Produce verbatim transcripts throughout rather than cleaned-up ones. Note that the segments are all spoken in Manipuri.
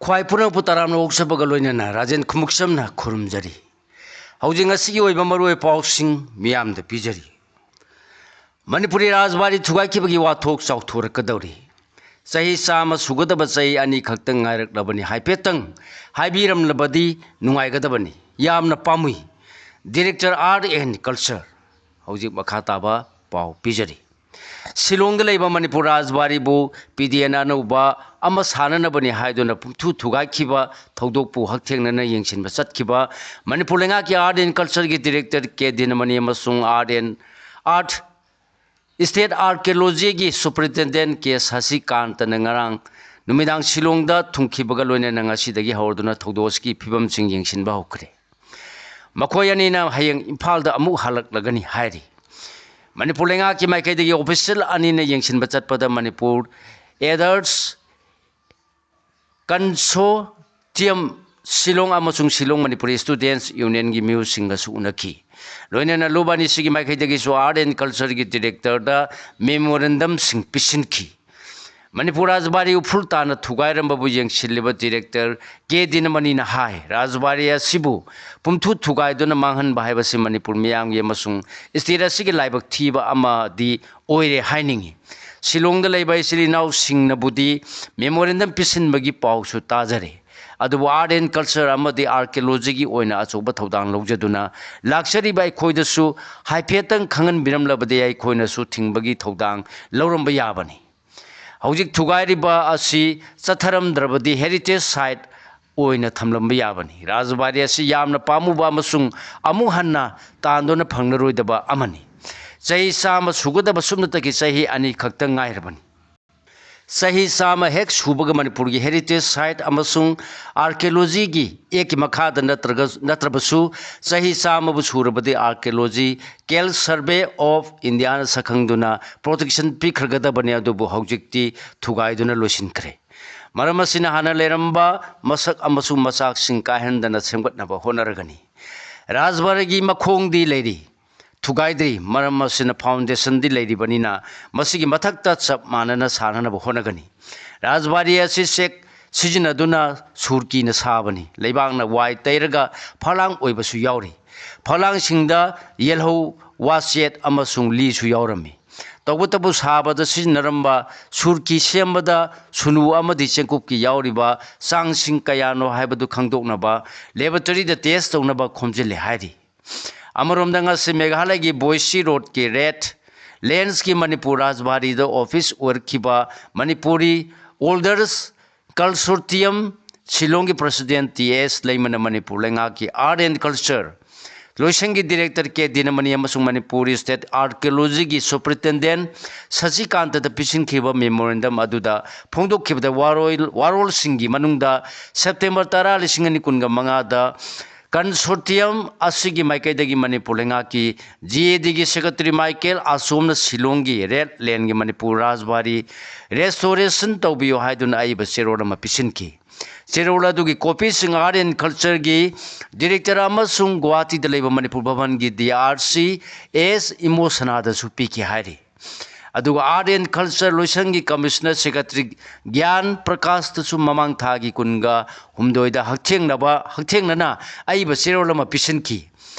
ꯈ꯭ꯋꯥꯏ ꯄꯨꯝꯅꯃꯛꯄꯨ ꯇꯔꯥꯝꯅ ꯑꯣꯛꯆꯕꯒ ꯂꯣꯏꯅꯅ ꯔꯥꯖꯦꯟ ꯈꯨꯃꯨꯛꯆꯝꯅ ꯈꯨꯔꯨꯝꯖꯔꯤ꯫ ꯍꯧꯖꯤꯛ ꯉꯁꯤꯒꯤ ꯑꯣꯏꯕ ꯃꯔꯨꯑꯣꯏꯕ ꯄꯥꯎꯁꯤꯡ ꯃꯤꯌꯥꯝꯗ ꯄꯤꯖꯔꯤ꯫ ꯃꯅꯤꯄꯨꯔꯤ ꯔꯥꯖꯕꯥꯔꯤ ꯊꯨꯒꯥꯏꯈꯤꯕꯒꯤ ꯋꯥꯊꯣꯛ ꯆꯥꯎꯊꯣꯔꯛꯀꯗꯧꯔꯤ꯫ ꯆꯍꯤ ꯆꯥꯝꯃ ꯁꯨꯒꯗꯕ ꯆꯍꯤ ꯑꯅꯤ ꯈꯛꯇꯪ ꯉꯥꯏꯔꯛꯂꯕꯅꯤ꯫ ꯍꯥꯏꯐꯦꯠꯇꯪ ꯍꯥꯏꯕꯤꯔꯝꯂꯕꯗꯤ ꯅꯨꯡꯉꯥꯏꯒꯗꯕꯅꯤ꯫ ꯌꯥꯝꯅ ꯄꯥꯝꯃꯨꯏ꯫ Director art and culture. ꯍꯧꯖꯤꯛ ꯃꯈꯥ ꯇꯥꯕ ꯄꯥꯎ ꯄꯤꯖꯔꯤ꯫ ꯁꯤꯂꯣꯡꯗ ꯂꯩꯕ ꯃꯅꯤꯄꯨꯔ ꯔꯥꯖꯕꯥꯔꯤꯕꯨ ꯄꯤ ꯗꯤ ꯑꯦꯟ ꯑꯅꯧꯕ ꯑꯃ ꯁꯥꯅꯅꯕꯅꯤ ꯍꯥꯏꯗꯨꯅ ꯄꯨꯝꯊꯨ ꯊꯨꯒꯥꯏꯈꯤꯕ ꯊꯧꯗꯣꯛꯄꯨ ꯍꯛꯊꯦꯡꯅꯅ ꯌꯦꯡꯁꯤꯟꯕ ꯆꯠꯈꯤꯕ ꯃꯅꯤꯄꯨꯔ ꯂꯩꯉꯥꯛꯀꯤ ꯑꯥꯔꯠ ꯑꯦꯟ ꯀꯜꯆꯔꯒꯤ ꯗꯤꯔꯦꯛꯇꯔ ꯀꯦ ꯗꯤꯅꯃꯅꯤ ꯑꯃꯁꯨꯡ ꯑꯥꯔꯠ ꯑꯦꯟ ꯑꯥꯔꯠ ꯏꯁꯇꯦꯠ ꯑꯥꯔꯀꯤꯑꯣꯂꯣꯖꯤꯒꯤ ꯁꯨꯄꯔꯤꯟꯇꯦꯟꯗꯦꯟ ꯀꯦ ꯁꯁꯤꯀꯥꯟꯇꯅ ꯉꯔꯥꯡ ꯅꯨꯃꯤꯗꯥꯡ ꯁꯤꯂꯣꯡꯗ ꯊꯨꯡꯈꯤꯕꯒ ꯂꯣꯏꯅꯅ ꯉꯁꯤꯗꯒꯤ ꯍꯧꯔꯗꯨꯅ ꯊꯧꯗꯣꯛ ꯑꯁꯤꯒꯤ ꯐꯤꯕꯝꯁꯤꯡ ꯌꯦꯡꯁꯤꯟꯕ ꯍꯧꯈ꯭ꯔꯦ꯫ ꯃꯈꯣꯏ ꯑꯅꯤꯅ ꯍꯌꯦꯡ ꯏꯝꯐꯥꯜꯗ ꯑꯃꯨꯛ ꯍꯜꯂꯛꯂꯒꯅꯤ ꯍꯥꯏꯔꯤ꯫ ꯃꯅꯤꯄꯨꯔ ꯂꯩꯉꯥꯛꯀꯤ ꯃꯥꯏꯀꯩꯗꯒꯤ ꯑꯣꯐꯤꯁꯤꯌꯦꯜ ꯑꯅꯤꯅ ꯌꯦꯡꯁꯤꯟꯕ ꯆꯠꯄꯗ ꯃꯅꯤꯄꯨꯔ ꯑꯦꯗꯜꯠꯁ ꯀꯟꯁꯣꯔꯇꯤꯌꯝ ꯁꯤꯂꯣꯡ ꯑꯃꯁꯨꯡ ꯁꯤꯂꯣꯡ ꯃꯅꯤꯄꯨꯔꯤ ꯁ꯭ꯇꯨꯗꯦꯟꯠꯁ ꯌꯨꯅꯤꯌꯟꯒꯤ ꯃꯤꯑꯣꯏꯁꯤꯡꯒꯁꯨ ꯎꯅꯈꯤ꯫ ꯂꯣꯏꯅꯅ ꯂꯨꯕꯥꯅꯤꯁꯤꯒꯤ ꯃꯥꯏꯀꯩꯗꯒꯤꯁꯨ ꯑꯥꯔꯠ ꯑꯦꯟ ꯀꯜꯆꯔꯒꯤ ꯗꯤꯔꯦꯛꯇꯔꯗ ꯃꯦꯃꯣꯔꯦꯟꯗꯝꯁꯤꯡ ꯄꯤꯁꯤꯟꯈꯤ꯫ ꯃꯅꯤꯄꯨꯔ ꯔꯥꯖꯕꯥꯔꯤ ꯎꯐꯨꯜ ꯇꯥꯅ ꯊꯨꯒꯥꯏꯔꯝꯕꯕꯨ ꯌꯦꯡꯁꯤꯜꯂꯤꯕ ꯗꯤꯔꯦꯛꯇꯔ ꯀꯦ ꯗꯤꯅꯃꯅꯤꯅ ꯍꯥꯏ, ꯔꯥꯖꯕꯥꯔꯤ ꯑꯁꯤꯕꯨ ꯄꯨꯝꯊꯨ ꯊꯨꯒꯥꯏꯗꯨꯅ ꯃꯥꯡꯍꯟꯕ ꯍꯥꯏꯕꯁꯤ ꯃꯅꯤꯄꯨꯔ ꯃꯤꯌꯥꯝꯒꯤ ꯑꯃꯁꯨꯡ ꯁ꯭ꯇꯦꯠ ꯑꯁꯤꯒꯤ ꯂꯥꯏꯕꯛ ꯊꯤꯕ ꯑꯃꯗꯤ ꯑꯣꯏꯔꯦ ꯍꯥꯏꯅꯤꯡꯏ꯫ ꯁꯤꯂꯣꯡꯗ ꯂꯩꯕ ꯏꯆꯤꯜ ꯏꯅꯥꯎꯁꯤꯡꯅꯕꯨꯗꯤ ꯃꯦꯃꯣꯔꯦꯟꯗꯝ ꯄꯤꯁꯤꯟꯕꯒꯤ ꯄꯥꯎꯁꯨ ꯇꯥꯖꯔꯦ꯫ ꯑꯗꯨꯕꯨ ꯑꯥꯔꯠ ꯑꯦꯟ ꯀꯜꯆꯔ ꯑꯃꯗꯤ ꯑꯥꯔꯀꯤꯑꯣꯂꯣꯖꯤꯒꯤ ꯑꯣꯏꯅ ꯑꯆꯧꯕ ꯊꯧꯗꯥꯡ ꯂꯧꯖꯗꯨꯅ ꯂꯥꯛꯆꯔꯤꯕ ꯑꯩꯈꯣꯏꯗꯁꯨ ꯍꯥꯏꯐꯦꯠꯇꯪ ꯈꯪꯍꯟꯕꯤꯔꯝꯂꯕꯗꯤ ꯑꯩꯈꯣꯏꯅꯁꯨ ꯊꯤꯡꯕꯒꯤ ꯊꯧꯗꯥꯡ ꯂꯧꯔꯝꯕ ꯌꯥꯕꯅꯤ꯫ ꯍꯧꯖꯤꯛ ꯊꯨꯒꯥꯏꯔꯤꯕ ꯑꯁꯤ ꯆꯠꯊꯔꯝꯗ꯭ꯔꯕꯗꯤ ꯍꯦꯔꯤꯇꯦꯖ ꯁꯥꯏꯠ ꯑꯣꯏꯅ ꯊꯝꯂꯝꯕ ꯌꯥꯕꯅꯤ꯫ ꯔꯥꯖꯕꯥꯔꯤ ꯑꯁꯤ ꯌꯥꯝꯅ ꯄꯥꯝꯃꯨꯕ ꯑꯃꯁꯨꯡ ꯑꯃꯨꯛ ꯍꯟꯅ ꯇꯥꯟꯗꯨꯅ ꯐꯪꯂꯔꯣꯏꯗꯕ ꯑꯃꯅꯤ꯫ ꯆꯍꯤ ꯆꯥꯝꯃ ꯁꯨꯒꯗꯕ ꯁꯨꯞꯅꯇꯒꯤ ꯆꯍꯤ ꯑꯅꯤ ꯈꯛꯇ ꯉꯥꯏꯔꯕꯅꯤ꯫ ꯆꯍꯤ ꯆꯥꯝꯃ ꯍꯦꯛ ꯁꯨꯕꯒ ꯃꯅꯤꯄꯨꯔꯒꯤ ꯍꯦꯔꯤꯇꯦꯖ ꯁꯥꯏꯠ ꯑꯃꯁꯨꯡ ꯑꯥꯔꯀꯤꯑꯣꯂꯣꯖꯤꯒꯤ ꯑꯦꯛꯀꯤ ꯃꯈꯥꯗ ꯅꯠꯇ꯭ꯔꯒ, ꯅꯠꯇ꯭ꯔꯕꯁꯨ ꯆꯍꯤ ꯆꯥꯝꯃꯕꯨ ꯁꯨꯔꯕꯗꯤ ꯑꯥꯔꯀꯤꯑꯣꯂꯣꯖꯤꯀꯦꯜ ꯁꯔꯚꯦ ꯑꯣꯐ ꯏꯟꯗꯤꯌꯥꯅ ꯁꯛꯈꯪꯗꯨꯅ ꯄ꯭ꯔꯣꯇꯦꯛꯁꯟ ꯄꯤꯈ꯭ꯔꯒꯗꯕꯅꯤ, ꯑꯗꯨꯕꯨ ꯍꯧꯖꯤꯛꯇꯤ ꯊꯨꯒꯥꯏꯗꯨꯅ ꯂꯣꯏꯁꯤꯟꯈ꯭ꯔꯦ꯫ ꯃꯔꯝ ꯑꯁꯤꯅ ꯍꯥꯟꯅ ꯂꯩꯔꯝꯕ ꯃꯁꯛ ꯑꯃꯁꯨꯡ ꯃꯆꯥꯛꯁꯤꯡ ꯀꯥꯏꯍꯟꯗꯅ ꯁꯦꯝꯒꯠꯅꯕ ꯍꯣꯠꯅꯔꯒꯅꯤ꯫ ꯔꯥꯖꯕꯥꯔꯤꯒꯤ ꯃꯈꯣꯡꯗꯤ ꯂꯩꯔꯤ, ꯊꯨꯒꯥꯏꯗ꯭ꯔꯤ꯫ ꯃꯔꯝ ꯑꯁꯤꯅ ꯐꯥꯎꯟꯗꯦꯁꯟꯗꯤ ꯂꯩꯔꯤꯕꯅꯤꯅ ꯃꯁꯤꯒꯤ ꯃꯊꯛꯇ ꯆꯞ ꯃꯥꯟꯅꯅ ꯁꯥꯅꯅꯕ ꯍꯣꯠꯅꯒꯅꯤ꯫ ꯔꯥꯖꯕꯥꯔꯤ ꯑꯁꯤ ꯆꯦꯛ ꯁꯤꯖꯤꯟꯅꯗꯨꯅ ꯁꯨꯔꯀꯤꯅ ꯁꯥꯕꯅꯤ꯫ ꯂꯩꯕꯥꯛꯅ ꯋꯥꯏ ꯇꯩꯔꯒ ꯐꯛꯂꯥꯡ ꯑꯣꯏꯕꯁꯨ ꯌꯥꯎꯔꯤ꯫ ꯐꯛꯂꯥꯡꯁꯤꯡꯗ ꯌꯦꯜꯍꯧ, ꯋꯥꯆꯦꯠ ꯑꯃꯁꯨꯡ ꯂꯤꯁꯨ ꯌꯥꯎꯔꯝꯃꯤ꯫ ꯇꯧꯕꯇꯕꯨ ꯁꯥꯕꯗ ꯁꯤꯖꯤꯟꯅꯔꯝꯕ ꯁꯨꯔꯀꯤ ꯁꯦꯝꯕꯗ ꯁꯨꯅꯨ ꯑꯃꯗꯤ ꯆꯦꯡꯀꯨꯞꯀꯤ ꯌꯥꯎꯔꯤꯕ ꯆꯥꯡꯁꯤꯡ ꯀꯌꯥꯅꯣ ꯍꯥꯏꯕꯗꯨ ꯈꯪꯗꯣꯛꯅꯕ ꯂꯦꯕꯣꯔꯦꯇꯔꯤꯗ ꯇꯦꯁ ꯇꯧꯅꯕ ꯈꯣꯝꯖꯤꯜꯂꯦ ꯍꯥꯏꯔꯤ꯫ ꯑꯃꯔꯣꯝꯗ ꯉꯁꯤ ꯃꯦꯘꯥꯂꯌꯒꯤ ꯕꯣꯏꯁꯤ ꯔꯣꯗꯀꯤ ꯔꯦꯠ ꯂꯦꯟꯁꯀꯤ ꯃꯅꯤꯄꯨꯔ ꯔꯥꯖꯚꯥꯔꯤꯗ ꯑꯣꯐꯤꯁ ꯑꯣꯏꯔꯛꯈꯤꯕ ꯃꯅꯤꯄꯨꯔꯤ ꯑꯣꯜꯗꯔꯁ ꯀꯟꯁꯣꯔꯇꯤꯌꯝ ꯁꯤꯂꯣꯡꯒꯤ ꯄ꯭ꯔꯁꯤꯗꯦꯟ ꯇꯤ ꯑꯦꯁ ꯂꯩꯃꯅ ꯃꯅꯤꯄꯨꯔ ꯂꯩꯉꯥꯛꯀꯤ ꯑꯥꯔꯠ ꯑꯦꯟ ꯀꯜꯆꯔ ꯂꯣꯏꯁꯪꯒꯤ ꯗꯤꯔꯦꯛꯇꯔ ꯀꯦ ꯗꯤꯅꯃꯅꯤ ꯑꯃꯁꯨꯡ ꯃꯅꯤꯄꯨꯔꯤ ꯁ꯭ꯇꯦꯠ ꯑꯥꯔꯀꯤꯑꯣꯂꯣꯖꯤꯒꯤ ꯁꯨꯄ꯭ꯔꯤꯟꯇꯦꯟꯗꯦꯟ ꯁꯁꯤꯀꯥꯟꯇꯗ ꯄꯤꯁꯤꯟꯈꯤꯕ ꯃꯦꯃꯣꯔꯦꯟꯗꯝ ꯑꯗꯨꯗ ꯐꯣꯡꯗꯣꯛꯈꯤꯕꯗ ꯋꯥꯔꯣꯏ-, ꯋꯥꯔꯣꯜꯁꯤꯡꯒꯤ ꯃꯅꯨꯡꯗ ꯁꯦꯞꯇꯦꯝꯕꯔ ꯇꯔꯥ, ꯂꯤꯁꯤꯡ ꯑꯅꯤ ꯀꯨꯟꯒ ꯃꯉꯥꯗ ꯀꯟꯁꯣꯔꯇꯤꯌꯝ ꯑꯁꯤꯒꯤ ꯃꯥꯏꯀꯩꯗꯒꯤ ꯃꯅꯤꯄꯨꯔ ꯂꯩꯉꯥꯛꯀꯤ ꯖꯤ ꯑꯦ ꯗꯤꯒꯤ ꯁꯦꯀ꯭ꯔꯦꯇꯔꯤ ꯃꯥꯏꯀꯦꯜ ꯑꯁꯣꯝꯅ ꯁꯤꯂꯣꯡꯒꯤ ꯔꯦꯠ ꯂꯦꯟꯒꯤ ꯃꯅꯤꯄꯨꯔ ꯔꯥꯖꯚꯥꯔꯤ ꯔꯦꯁꯇꯣꯔꯦꯁꯟ ꯇꯧꯕꯤꯌꯨ ꯍꯥꯏꯗꯨꯅ ꯑꯏꯕ ꯆꯦꯔꯣꯜ ꯑꯃ ꯄꯤꯁꯤꯟꯈꯤ꯫ ꯆꯦꯔꯣꯜ ꯑꯗꯨꯒꯤ ꯀꯣꯄꯤꯁꯤꯡ ꯑꯥꯔꯠ ꯑꯦꯟ ꯀꯜꯆꯔꯒꯤ ꯗꯤꯔꯦꯛꯇꯔ ꯑꯃꯁꯨꯡ ꯒꯨꯋꯥꯍꯥꯇꯤꯗ ꯂꯩꯕ Manipur ꯚꯕꯟꯒꯤ D R C S ꯏꯃꯣꯁꯅꯥꯗꯁꯨ ꯄꯤꯈꯤ ꯍꯥꯏꯔꯤ꯫ ꯑꯗꯨꯒ ꯑꯥꯔꯠ ꯑꯦꯟ ꯀꯜꯆꯔ ꯂꯣꯏꯁꯪꯒꯤ ꯀꯃꯤꯁꯅꯔ ꯁꯦꯀ꯭ꯔꯦꯇꯔꯤ ꯒ꯭ꯌꯥꯟ ꯄ꯭ꯔꯀꯥꯁꯇꯁꯨ ꯃꯃꯥꯡ ꯊꯥꯒꯤ ꯀꯨꯟꯒ ꯍꯨꯝꯗꯣꯏꯗ ꯍꯛꯊꯦꯡꯅꯕ, ꯍꯛꯊꯦꯡꯅꯅ ꯑꯏꯕ ꯆꯦꯔꯣꯜ ꯑꯃ ꯄꯤꯁꯤꯟꯈꯤ꯫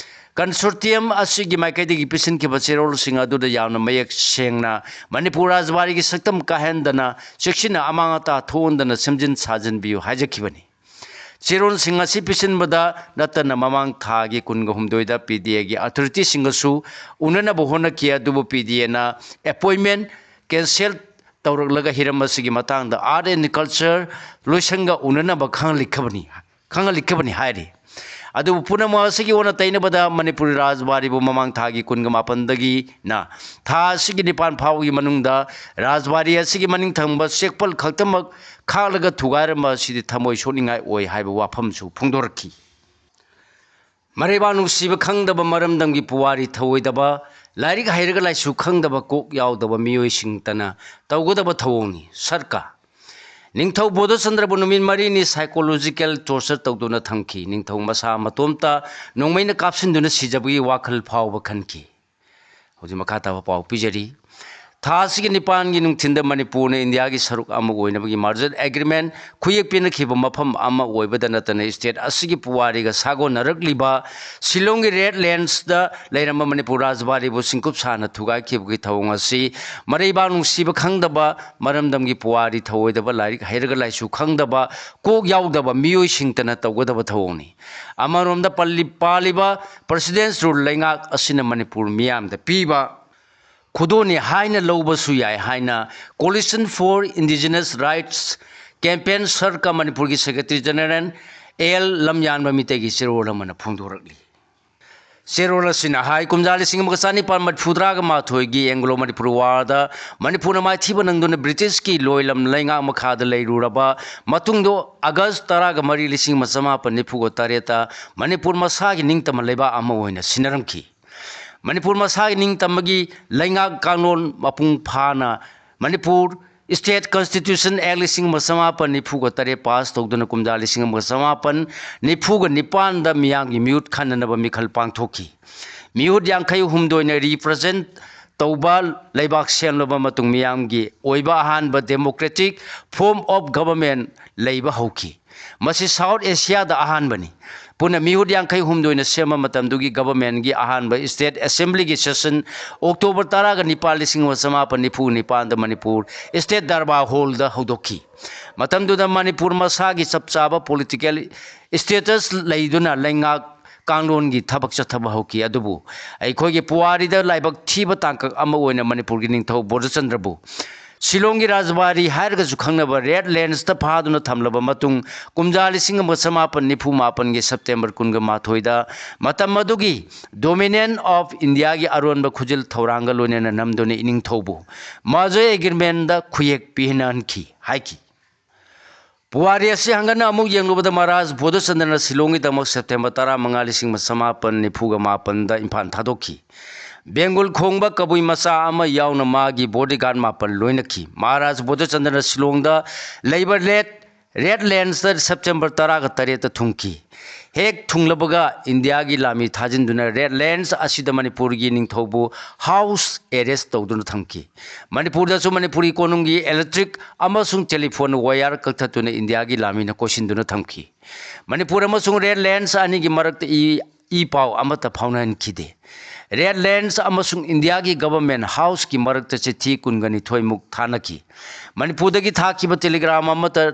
ꯀꯟꯁꯣꯔꯇꯤꯌꯝ ꯑꯁꯤꯒꯤ ꯃꯥꯏꯀꯩꯗꯒꯤ ꯄꯤꯁꯤꯟꯈꯤꯕ ꯆꯦꯔꯣꯜꯁꯤꯡ ꯑꯗꯨꯗ ꯌꯥꯝꯅ ꯃꯌꯦꯛ ꯁꯦꯡꯅ ꯃꯅꯤꯄꯨꯔ ꯔꯥꯖꯚꯥꯔꯤꯒꯤ ꯁꯛꯇꯝ ꯀꯥꯏꯍꯟꯗꯅ, ꯆꯦꯛꯁꯤꯟꯅ ꯑꯃꯥꯡ ꯑꯇꯥ ꯊꯣꯛꯍꯟꯗꯅ ꯁꯦꯝꯖꯤꯟ ꯁꯥꯖꯤꯟꯕꯤꯌꯨ ꯍꯥꯏꯖꯈꯤꯕꯅꯤ꯫ ꯆꯦꯔꯣꯜꯁꯤꯡ ꯑꯁꯤ ꯄꯤꯁꯤꯟꯕꯗ ꯅꯠꯇꯅ ꯃꯃꯥꯡ ꯊꯥꯒꯤ ꯀꯨꯟꯒ ꯍꯨꯝꯗꯣꯏꯗ ꯄꯤ ꯗꯤ ꯑꯦꯒꯤ ꯑꯣꯊꯣꯔꯤꯇꯤꯁꯤꯡꯒꯁꯨ ꯎꯅꯅꯕ ꯍꯣꯠꯅꯈꯤ, ꯑꯗꯨꯕꯨ ꯄꯤ ꯗꯤ ꯑꯦꯅ ꯑꯦꯄꯣꯏꯟꯃꯦꯟ ꯀꯦꯟꯁꯦꯜ ꯇꯧꯔꯛꯂꯒ ꯍꯤꯔꯝ ꯑꯁꯤꯒꯤ ꯃꯇꯥꯡꯗ ꯑꯥꯔꯠ ꯑꯦꯟ ꯀꯜꯆꯔ ꯂꯣꯏꯁꯪꯒ ꯎꯅꯅꯕ ꯈꯪꯍꯜꯂꯛꯈꯕꯅꯤ, ꯈꯪꯍꯜꯂꯛꯈꯕꯅꯤ ꯍꯥꯏꯔꯤ꯫ ꯑꯗꯨꯕꯨ ꯄꯨꯝꯅꯃꯛ ꯑꯁꯤꯒꯤ ꯑꯣꯟꯅ ꯇꯩꯅꯕꯗ ꯃꯅꯤꯄꯨꯔꯤ ꯔꯥꯖꯚꯥꯔꯤꯕꯨ ꯃꯃꯥꯡ ꯊꯥꯒꯤ ꯀꯨꯟꯒ ꯃꯥꯄꯟꯗꯒꯤꯅ ꯊꯥ ꯑꯁꯤꯒꯤ ꯅꯤꯄꯥꯟ ꯐꯥꯎꯕꯒꯤ ꯃꯅꯨꯡꯗ ꯔꯥꯖꯚꯥꯔꯤ ꯑꯁꯤꯒꯤ ꯃꯅꯤꯡ ꯊꯪꯕ ꯆꯦꯛꯄꯜ ꯈꯛꯇꯃꯛ ꯈꯥꯛꯂꯒ ꯊꯨꯒꯥꯏꯔꯝꯕ ꯑꯁꯤꯗꯤ ꯊꯃꯣꯏ ꯁꯣꯛꯅꯤꯡꯉꯥꯏ ꯑꯣꯏ ꯍꯥꯏꯕ ꯋꯥꯐꯝꯁꯨ ꯐꯣꯡꯗꯣꯔꯛꯈꯤ꯫ ꯃꯔꯩꯕꯥꯛ ꯅꯨꯡꯁꯤꯕ ꯈꯪꯗꯕ, ꯃꯔꯝꯗꯝꯒꯤ ꯄꯨꯋꯥꯔꯤ ꯊꯧꯑꯣꯏꯗꯕ, ꯂꯥꯏꯔꯤꯛ ꯍꯩꯔꯒ ꯂꯥꯏꯁꯨ ꯈꯪꯗꯕ, ꯀꯣꯛ ꯌꯥꯎꯗꯕ ꯃꯤꯑꯣꯏꯁꯤꯡꯇꯅ ꯇꯧꯒꯗꯕ ꯊꯧꯑꯣꯡꯅꯤ꯫ ꯁꯔꯀꯥꯔ꯫ ꯅꯤꯡꯊꯧ ꯕꯣꯙꯆꯟꯗ꯭ꯔꯕꯨ ꯅꯨꯃꯤꯠ ꯃꯔꯤꯅꯤ psychological torture ꯇꯧꯗꯨꯅ ꯊꯝꯈꯤ꯫ ꯅꯤꯡꯊꯧ ꯃꯁꯥ ꯃꯇꯣꯝꯇ ꯅꯣꯡꯃꯩꯅ ꯀꯥꯞꯁꯤꯟꯗꯨꯅ ꯁꯤꯖꯕꯒꯤ ꯋꯥꯈꯜ ꯐꯥꯎꯕ ꯈꯟꯈꯤ꯫ ꯍꯧꯖꯤꯛ ꯃꯈꯥ ꯇꯥꯕ ꯄꯥꯎ ꯄꯤꯖꯔꯤ꯫ ꯊꯥ ꯑꯁꯤꯒꯤ ꯅꯤꯄꯥꯟꯒꯤ ꯅꯨꯡꯊꯤꯟꯗ ꯃꯅꯤꯄꯨꯔꯅ ꯏꯟꯗꯤꯌꯥꯒꯤ ꯁꯔꯨꯛ ꯑꯃ ꯑꯣꯏꯅꯕꯒꯤ merger agreement ꯈꯨꯌꯦꯛ ꯄꯤꯅꯈꯤꯕ ꯃꯐꯝ ꯑꯃ ꯑꯣꯏꯕꯗ ꯅꯠꯇꯅ state ꯑꯁꯤꯒꯤ ꯄꯨꯋꯥꯔꯤꯒ ꯁꯥꯒꯣꯟꯅꯔꯛꯂꯤꯕ ꯁꯤꯂꯣꯡꯒꯤ red landsꯇ ꯂꯩꯔꯝꯕ ꯃꯅꯤꯄꯨꯔ ꯔꯥꯖꯕꯥꯔꯤꯕꯨ ꯁꯤꯡꯀꯨꯞ ꯁꯥꯅ ꯊꯨꯒꯥꯏꯈꯤꯕꯒꯤ ꯊꯧꯑꯣꯡ ꯑꯁꯤ ꯃꯔꯩꯕꯥꯛ ꯅꯨꯡꯁꯤꯕ ꯈꯪꯗꯕ, ꯃꯔꯝꯗꯝꯒꯤ ꯄꯨꯋꯥꯔꯤ ꯊꯧꯑꯣꯏꯗꯕ, ꯂꯥꯏꯔꯤꯛ ꯍꯩꯔꯒ ꯂꯥꯏꯁꯨ ꯈꯪꯗꯕ, ꯀꯣꯛ ꯌꯥꯎꯗꯕ ꯃꯤꯑꯣꯏꯁꯤꯡꯇꯅ ꯇꯧꯒꯗꯕ ꯊꯧꯑꯣꯡꯅꯤ꯫ ꯑꯃꯔꯣꯝꯗ ꯄꯜꯂꯤ-, ꯄꯥꯜꯂꯤꯕ President's Rule ꯂꯩꯉꯥꯛ ꯑꯁꯤꯅ ꯃꯅꯤꯄꯨꯔ ꯃꯤꯌꯥꯝꯗ ꯄꯤꯕ ꯈꯨꯗꯣꯜꯅꯤ ꯍꯥꯏꯅ ꯂꯧꯕꯁꯨ ꯌꯥꯏ ꯍꯥꯏꯅ Coalition for Indigenous Rights Campaign ꯁꯔꯀ ꯃꯅꯤꯄꯨꯔꯒꯤ Secretary General ꯑꯦꯜ ꯂꯝꯌꯥꯟꯕ ꯃꯤꯇꯩꯒꯤ ꯆꯦꯔꯣꯜ ꯑꯃꯅ ꯐꯣꯡꯗꯣꯔꯛꯂꯤ꯫ ꯆꯦꯔꯣꯜ ꯑꯁꯤꯅ ꯍꯥꯏ, ꯀꯨꯝꯖꯥ ꯂꯤꯁꯤꯡ ꯑꯃꯒ ꯆꯅꯤꯄꯥꯟ ꯃꯔꯤꯐꯨ ꯇꯔꯥꯒ ꯃꯥꯊꯣꯏꯒꯤ Anglo Manipur Warꯗ ꯃꯅꯤꯄꯨꯔꯅ ꯃꯥꯏꯊꯤꯕ ꯅꯪꯗꯨꯅ Britishꯀꯤ ꯂꯣꯏꯂꯝ ꯂꯩꯉꯥꯛ ꯃꯈꯥꯗ ꯂꯩꯔꯨꯔꯕ ꯃꯇꯨꯡꯗ August ꯇꯔꯥꯒ ꯃꯔꯤ, ꯂꯤꯁꯤꯡ ꯑꯃ ꯆꯃꯥꯄꯟ ꯅꯤꯐꯨꯒ ꯇꯔꯦꯠꯇ ꯃꯅꯤꯄꯨꯔ ꯃꯁꯥꯒꯤ ꯅꯤꯡꯇꯝꯕ ꯂꯩꯕꯥꯛ ꯑꯃ ꯑꯣꯏꯅ ꯁꯤꯟꯅꯔꯝꯈꯤ꯫ ꯃꯅꯤꯄꯨꯔ ꯃꯁꯥꯒꯤ ꯅꯤꯡꯇꯝꯕꯒꯤ ꯂꯩꯉꯥꯛ ꯀꯥꯡꯂꯣꯟ ꯃꯄꯨꯡ ꯐꯥꯅ ꯃꯅꯤꯄꯨꯔ State Constitution Act ꯂꯤꯁꯤꯡ ꯑꯃ ꯆꯃꯥꯄꯟ ꯅꯤꯐꯨꯒ ꯇꯔꯦꯠ pass ꯇꯧꯗꯨꯅ ꯀꯨꯝꯖꯥ ꯂꯤꯁꯤꯡ ꯑꯃꯒ ꯆꯃꯥꯄꯟ ꯅꯤꯐꯨꯒ ꯅꯤꯄꯥꯟꯗ ꯃꯤꯌꯥꯝꯒꯤ ꯃꯤꯍꯨꯠ ꯈꯟꯅꯅꯕ ꯃꯤꯈꯜ ꯄꯥꯡꯊꯣꯛꯈꯤ꯫ ꯃꯤꯍꯨꯠ ꯌꯥꯡꯈꯩ ꯍꯨꯝꯗꯣꯏꯅ represent ꯇꯧꯕ ꯂꯩꯕꯥꯛ ꯁꯦꯝꯂꯕ ꯃꯇꯨꯡ ꯃꯤꯌꯥꯝꯒꯤ ꯑꯣꯏꯕ ꯑꯍꯥꯟꯕ democratic form of government ꯂꯩꯕ ꯍꯧꯈꯤ꯫ ꯃꯁꯤ South Asiaꯗ ꯑꯍꯥꯟꯕꯅꯤ꯫ ꯄꯨꯟꯅ ꯃꯤꯍꯨꯠ ꯌꯥꯡꯈꯩ ꯍꯨꯝꯗꯣꯏꯅ ꯁꯦꯝꯕ ꯃꯇꯝꯗꯨꯒꯤ governmentꯒꯤ ꯑꯍꯥꯟꯕ State Assemblyꯒꯤ session October ꯇꯔꯥꯒ ꯅꯤꯄꯥꯜ, ꯂꯤꯁꯤꯡ ꯑꯃ ꯆꯃꯥꯄꯟ ꯅꯤꯐꯨ ꯅꯤꯄꯥꯟꯗ ꯃꯅꯤꯄꯨꯔ State Darbar Hallꯗ ꯍꯧꯗꯣꯛꯈꯤ꯫ ꯃꯇꯝꯗꯨꯗ ꯃꯅꯤꯄꯨꯔ ꯃꯁꯥꯒꯤ ꯆꯞ ꯆꯥꯕ political status ꯂꯩꯗꯨꯅ ꯂꯩꯉꯥꯛ ꯀꯥꯡꯂꯣꯟꯒꯤ ꯊꯕꯛ ꯆꯠꯊꯕ ꯍꯧꯈꯤ꯫ ꯑꯗꯨꯕꯨ ꯑꯩꯈꯣꯏꯒꯤ ꯄꯨꯋꯥꯔꯤꯗ ꯂꯥꯏꯕꯛ ꯊꯤꯕ ꯇꯥꯡꯀꯛ ꯑꯃ ꯑꯣꯏꯅ ꯃꯅꯤꯄꯨꯔꯒꯤ ꯅꯤꯡꯊꯧ ꯕꯣꯙꯆꯟꯗ꯭ꯔꯕꯨ ꯁꯤꯂꯣꯡꯒꯤ ꯔꯥꯖꯕꯥꯔꯤ ꯍꯥꯏꯔꯒꯁꯨ ꯈꯪꯅꯕ Red Landsꯇ ꯐꯥꯗꯨꯅ ꯊꯝꯂꯕ ꯃꯇꯨꯡ, ꯀꯨꯝꯖꯥ ꯂꯤꯁꯤꯡ ꯑꯃꯒ ꯆꯃꯥꯄꯟ ꯅꯤꯐꯨ ꯃꯥꯄꯟꯒꯤ September ꯀꯨꯟꯒ ꯃꯥꯊꯣꯏꯗ ꯃꯇꯝ ꯑꯗꯨꯒꯤ Dominion of Indiaꯒꯤ ꯑꯔꯣꯟꯕ ꯈꯨꯖꯤꯜ ꯊꯧꯔꯥꯡꯒ ꯂꯣꯏꯅꯅ ꯅꯝꯗꯨꯅ ꯏꯅꯤꯡꯊꯧꯕꯨ merger agreementꯗ ꯈꯨꯌꯦꯛ ꯄꯤꯍꯟꯍꯟꯈꯤ ꯍꯥꯏꯈꯤ꯫ ꯄꯨꯋꯥꯔꯤ ꯑꯁꯤ ꯍꯪꯒꯠꯅ ꯑꯃꯨꯛ ꯌꯦꯡꯂꯨꯕꯗ ꯃꯍꯥꯔꯥꯖ ꯕꯣꯙꯆꯟꯗ꯭ꯔꯅ ꯁꯤꯂꯣꯡꯒꯤꯗꯃꯛ September ꯇꯔꯥꯃꯉꯥ, ꯂꯤꯁꯤꯡ ꯑꯃ ꯆꯃꯥꯄꯟ ꯅꯤꯐꯨꯒ ꯃꯥꯄꯟꯗ ꯏꯝꯐꯥꯜ ꯊꯥꯗꯣꯛꯈꯤ꯫ ꯕꯦꯡꯒꯨꯜ ꯈꯣꯡꯕ ꯀꯕꯨꯏ ꯃꯆꯥ ꯑꯃ ꯌꯥꯎꯅ ꯃꯥꯒꯤ bodyguard ꯃꯥꯄꯟ ꯂꯣꯏꯅꯈꯤ꯫ ꯃꯍꯥꯔꯥꯖ ꯕꯣꯙꯆꯟꯗ꯭ꯔꯅ ꯁꯤꯂꯣꯡꯗ ꯂꯩꯕ late ꯔꯦꯗ ꯂꯦꯟꯁꯇ ꯁꯦꯞꯇꯦꯝꯕꯔ ꯇꯔꯥꯒ ꯇꯔꯦꯠꯇ ꯊꯨꯡꯈꯤ꯫ ꯍꯦꯛ ꯊꯨꯡꯂꯕꯒ ꯏꯟꯗꯤꯌꯥꯒꯤ ꯂꯥꯟꯃꯤ ꯊꯥꯖꯤꯟꯗꯨꯅ ꯔꯦꯗ ꯂꯦꯟꯁ ꯑꯁꯤꯗ ꯃꯅꯤꯄꯨꯔꯒꯤ ꯅꯤꯡꯊꯧꯕꯨ ꯍꯥꯎꯁ ꯑꯦꯔꯦꯁ ꯇꯧꯗꯨꯅ ꯊꯝꯈꯤ꯫ ꯃꯅꯤꯄꯨꯔꯗꯁꯨ ꯃꯅꯤꯄꯨꯔꯤ ꯀꯣꯅꯨꯡꯒꯤ ꯏꯂꯦꯛꯇ꯭ꯔꯤꯛ ꯑꯃꯁꯨꯡ ꯇꯦꯂꯤꯐꯣꯟ ꯋꯥꯌꯔ ꯀꯛꯊꯠꯇꯨꯅ ꯏꯟꯗꯤꯌꯥꯒꯤ ꯂꯥꯟꯃꯤꯅ ꯀꯣꯏꯁꯤꯟꯗꯨꯅ ꯊꯝꯈꯤ꯫ ꯃꯅꯤꯄꯨꯔ ꯑꯃꯁꯨꯡ ꯔꯦꯗ ꯂꯦꯟꯁ ꯑꯅꯤꯒꯤ ꯃꯔꯛꯇ ꯏ ꯏ ꯄꯥꯎ ꯑꯃꯠꯇ ꯐꯥꯎꯅꯍꯟꯈꯤꯗꯦ꯫ ꯔꯦꯗ ꯂꯦꯟꯁ ꯑꯃꯁꯨꯡ ꯏꯟꯗꯤꯌꯥꯒꯤ ꯒꯚꯔꯟꯃꯦꯟꯠ ꯍꯥꯎꯁꯀꯤ ꯃꯔꯛꯇ ꯆꯤꯊꯤ ꯀꯨꯟꯒ ꯅꯤꯊꯣꯏꯃꯨꯛ ꯊꯥꯅꯈꯤ꯫ ꯃꯅꯤꯄꯨꯔꯗꯒꯤ ꯊꯥꯈꯤꯕ ꯇꯦꯂꯤꯒ꯭ꯔꯥꯝ ꯑꯃꯠꯇ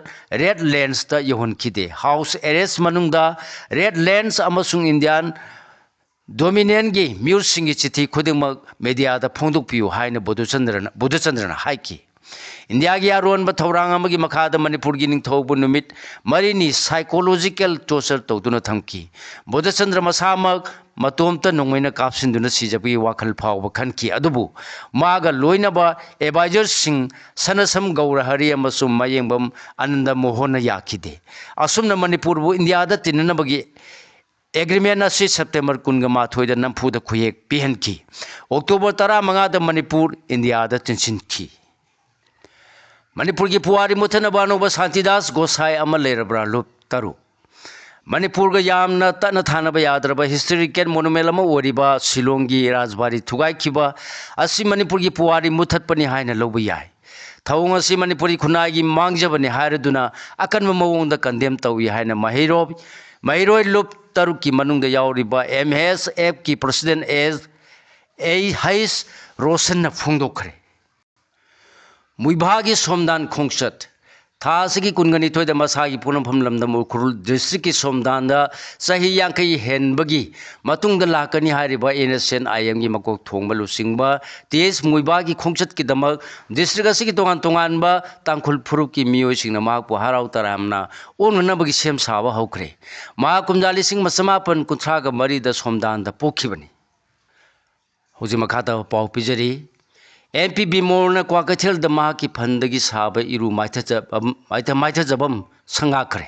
ꯔꯦꯗ ꯂꯦꯟꯁꯇ ꯌꯧꯍꯟꯈꯤꯗꯦ꯫ ꯍꯥꯎꯁ ꯑꯦꯔꯦꯁ ꯃꯅꯨꯡꯗ ꯔꯦꯗ ꯂꯦꯟꯁ ꯑꯃꯁꯨꯡ ꯏꯟꯗꯤꯌꯥꯟ ꯗꯣꯃꯤꯅꯤꯌꯟꯒꯤ ꯃꯤꯍꯨꯠꯁꯤꯡꯒꯤ ꯆꯤꯊꯤ ꯈꯨꯗꯤꯡꯃꯛ ꯃꯦꯗꯤꯌꯥꯗ ꯐꯣꯡꯗꯣꯛꯄꯤꯌꯨ ꯍꯥꯏꯅ ꯕꯨꯙꯆꯟꯗ꯭ꯔꯅ, ꯕꯨꯙꯆꯟꯗ꯭ꯔꯅ ꯍꯥꯏꯈꯤ꯫ ꯏꯟꯗꯤꯌꯥꯒꯤ ꯑꯔꯣꯟꯕ ꯊꯧꯔꯥꯡ ꯑꯃꯒꯤ ꯃꯈꯥꯗ ꯃꯅꯤꯄꯨꯔꯒꯤ ꯅꯤꯡꯊꯧꯕꯨ ꯅꯨꯃꯤꯠ ꯃꯔꯤꯅꯤ psychological torture ꯇꯧꯗꯨꯅ ꯊꯝꯈꯤ꯫ ꯕꯨꯙꯆꯟꯗ꯭ꯔ ꯃꯁꯥꯃꯛ ꯃꯇꯣꯝꯇ ꯅꯣꯡꯃꯩꯅ ꯀꯥꯞꯁꯤꯟꯗꯨꯅ ꯁꯤꯖꯕꯒꯤ ꯋꯥꯈꯜ ꯐꯥꯎꯕ ꯈꯟꯈꯤ, ꯑꯗꯨꯕꯨ ꯃꯥꯒ ꯂꯣꯏꯅꯕ ꯑꯦꯗꯚꯥꯏꯖꯔꯁꯤꯡ ꯁꯅꯁꯝ ꯒꯧꯔꯍꯔꯤ ꯑꯃꯁꯨꯡ ꯃꯌꯦꯡꯕꯝ ꯑꯅꯟꯗ ꯃꯣꯍꯟꯅ ꯌꯥꯈꯤꯗꯦ꯫ ꯑꯁꯨꯝꯅ ꯃꯅꯤꯄꯨꯔꯕꯨ ꯏꯟꯗꯤꯌꯥꯗ ꯇꯤꯟꯅꯅꯕꯒꯤ ꯑꯦꯒ꯭ꯔꯤꯃꯦꯟ ꯑꯁꯤ ꯁꯦꯞꯇꯦꯝꯕꯔ ꯀꯨꯟꯒ ꯃꯥꯊꯣꯏꯗ ꯅꯝꯐꯨꯗ ꯈꯨꯌꯦꯛ ꯄꯤꯍꯟꯈꯤ꯫ ꯑꯣꯛꯇꯣꯕꯔ ꯇꯔꯥꯃꯉꯥꯗ ꯃꯅꯤꯄꯨꯔ ꯏꯟꯗꯤꯌꯥꯗ ꯆꯤꯟꯁꯤꯟꯈꯤ꯫ ꯃꯅꯤꯄꯨꯔꯒꯤ ꯄꯨꯋꯥꯔꯤ ꯃꯨꯠꯊꯠꯅꯕ ꯑꯅꯧꯕ ꯁꯥꯟꯇꯤꯗꯥꯁ ꯒꯣꯁꯥꯏ ꯑꯃ ꯂꯩꯔꯕ꯭ꯔꯥ? ꯂꯨꯞ ꯇꯔꯨꯛ꯫ ꯃꯅꯤꯄꯨꯔꯒ ꯌꯥꯝꯅ ꯇꯠꯅ ꯊꯥꯅꯕ ꯌꯥꯗ꯭ꯔꯕ ꯍꯤꯁꯇꯣꯔꯤꯀꯦꯜ ꯃꯣꯅꯨꯃꯦꯟ ꯑꯃ ꯑꯣꯏꯔꯤꯕ ꯁꯤꯂꯣꯡꯒꯤ ꯔꯥꯖꯕꯥꯔꯤ ꯊꯨꯒꯥꯏꯈꯤꯕ ꯑꯁꯤ ꯃꯅꯤꯄꯨꯔꯒꯤ ꯄꯨꯋꯥꯔꯤ ꯃꯨꯠꯊꯠꯄꯅꯤ ꯍꯥꯏꯅ ꯂꯧꯕ ꯌꯥꯏ꯫ ꯊꯧꯑꯣꯡ ꯑꯁꯤ ꯃꯅꯤꯄꯨꯔꯤ ꯈꯨꯟꯅꯥꯏꯒꯤ ꯃꯥꯡꯖꯕꯅꯤ ꯍꯥꯏꯔꯗꯨꯅ ꯑꯀꯟꯕ ꯃꯑꯣꯡꯗ ꯀꯟꯗꯦꯝ ꯇꯧꯏ ꯍꯥꯏꯅ ꯃꯍꯩꯔꯣꯏ, ꯃꯍꯩꯔꯣꯏ ꯂꯨꯞ ꯇꯔꯨꯛꯀꯤ ꯃꯅꯨꯡꯗ ꯌꯥꯎꯔꯤꯕ ꯑꯦꯝ ꯑꯦꯁ ꯑꯦꯐꯀꯤ ꯄ꯭ꯔꯁꯤꯗꯦꯟ ꯑꯦꯁ ꯑꯦ ꯍꯩꯁ ꯔꯣꯁꯟꯅ ꯐꯣꯡꯗꯣꯛꯈ꯭ꯔꯦ꯫ ꯃꯨꯏꯚꯥꯒꯤ ꯁꯣꯝꯗꯥꯟ ꯈꯣꯡꯆꯠ꯫ ꯊꯥ ꯑꯁꯤꯒꯤ ꯀꯨꯟꯒ ꯅꯤꯊꯣꯏꯗ ꯃꯁꯥꯒꯤ ꯄꯣꯛꯅꯐꯝ ꯂꯝꯗꯝ ꯎꯈ꯭ꯔꯨꯜ ꯗꯤꯁꯇ꯭ꯔꯤꯛꯀꯤ ꯁꯣꯝꯗꯥꯟꯗ ꯆꯍꯤ ꯌꯥꯡꯈꯩ ꯍꯦꯟꯕꯒꯤ ꯃꯇꯨꯡꯗ ꯂꯥꯛꯀꯅꯤ ꯍꯥꯏꯔꯤꯕ ꯑꯦꯟ ꯑꯦꯁ ꯑꯦꯟ ꯑꯥꯏ ꯑꯦꯝꯒꯤ ꯃꯀꯣꯛ ꯊꯣꯡꯕ ꯂꯨꯆꯤꯡꯕ ꯇꯤ ꯑꯩꯆ ꯃꯨꯏꯚꯥꯒꯤ ꯈꯣꯡꯆꯠꯀꯤꯗꯃꯛ ꯗꯤꯁꯇ꯭ꯔꯤꯛ ꯑꯁꯤꯒꯤ ꯇꯣꯉꯥꯟ ꯇꯣꯉꯥꯟꯕ ꯇꯥꯡꯈꯨꯜ ꯐꯨꯔꯨꯞꯀꯤ ꯃꯤꯑꯣꯏꯁꯤꯡꯅ ꯃꯍꯥꯛꯄꯨ ꯍꯔꯥꯎ ꯇꯔꯥꯝꯅ ꯑꯣꯛꯅꯅꯕꯒꯤ ꯁꯦꯝ ꯁꯥꯕ ꯍꯧꯈ꯭ꯔꯦ꯫ ꯃꯍꯥꯛ ꯀꯨꯝꯖꯥ ꯂꯤꯁꯤꯡ ꯑꯃ ꯆꯃꯥꯄꯟ ꯀꯨꯟꯊ꯭ꯔꯥꯒ ꯃꯔꯤꯗ ꯁꯣꯝꯗꯥꯟꯗ ꯄꯣꯛꯈꯤꯕꯅꯤ꯫ ꯍꯧꯖꯤꯛ ꯃꯈꯥ ꯇꯥꯕ ꯄꯥꯎ ꯄꯤꯖꯔꯤ꯫ ꯑꯦꯝ ꯄꯤ ꯕꯤꯃꯣꯜꯅ ꯀ꯭ꯋꯥꯀꯩꯊꯦꯜꯗ ꯃꯍꯥꯛꯀꯤ ꯐꯟꯗꯒꯤ ꯁꯥꯕ ꯏꯔꯨ ꯃꯥꯏꯊꯖꯕꯝ, ꯃꯥꯏꯊ-, ꯃꯥꯏꯊꯖꯕꯝ ꯁꯪꯒꯥꯈ꯭ꯔꯦ꯫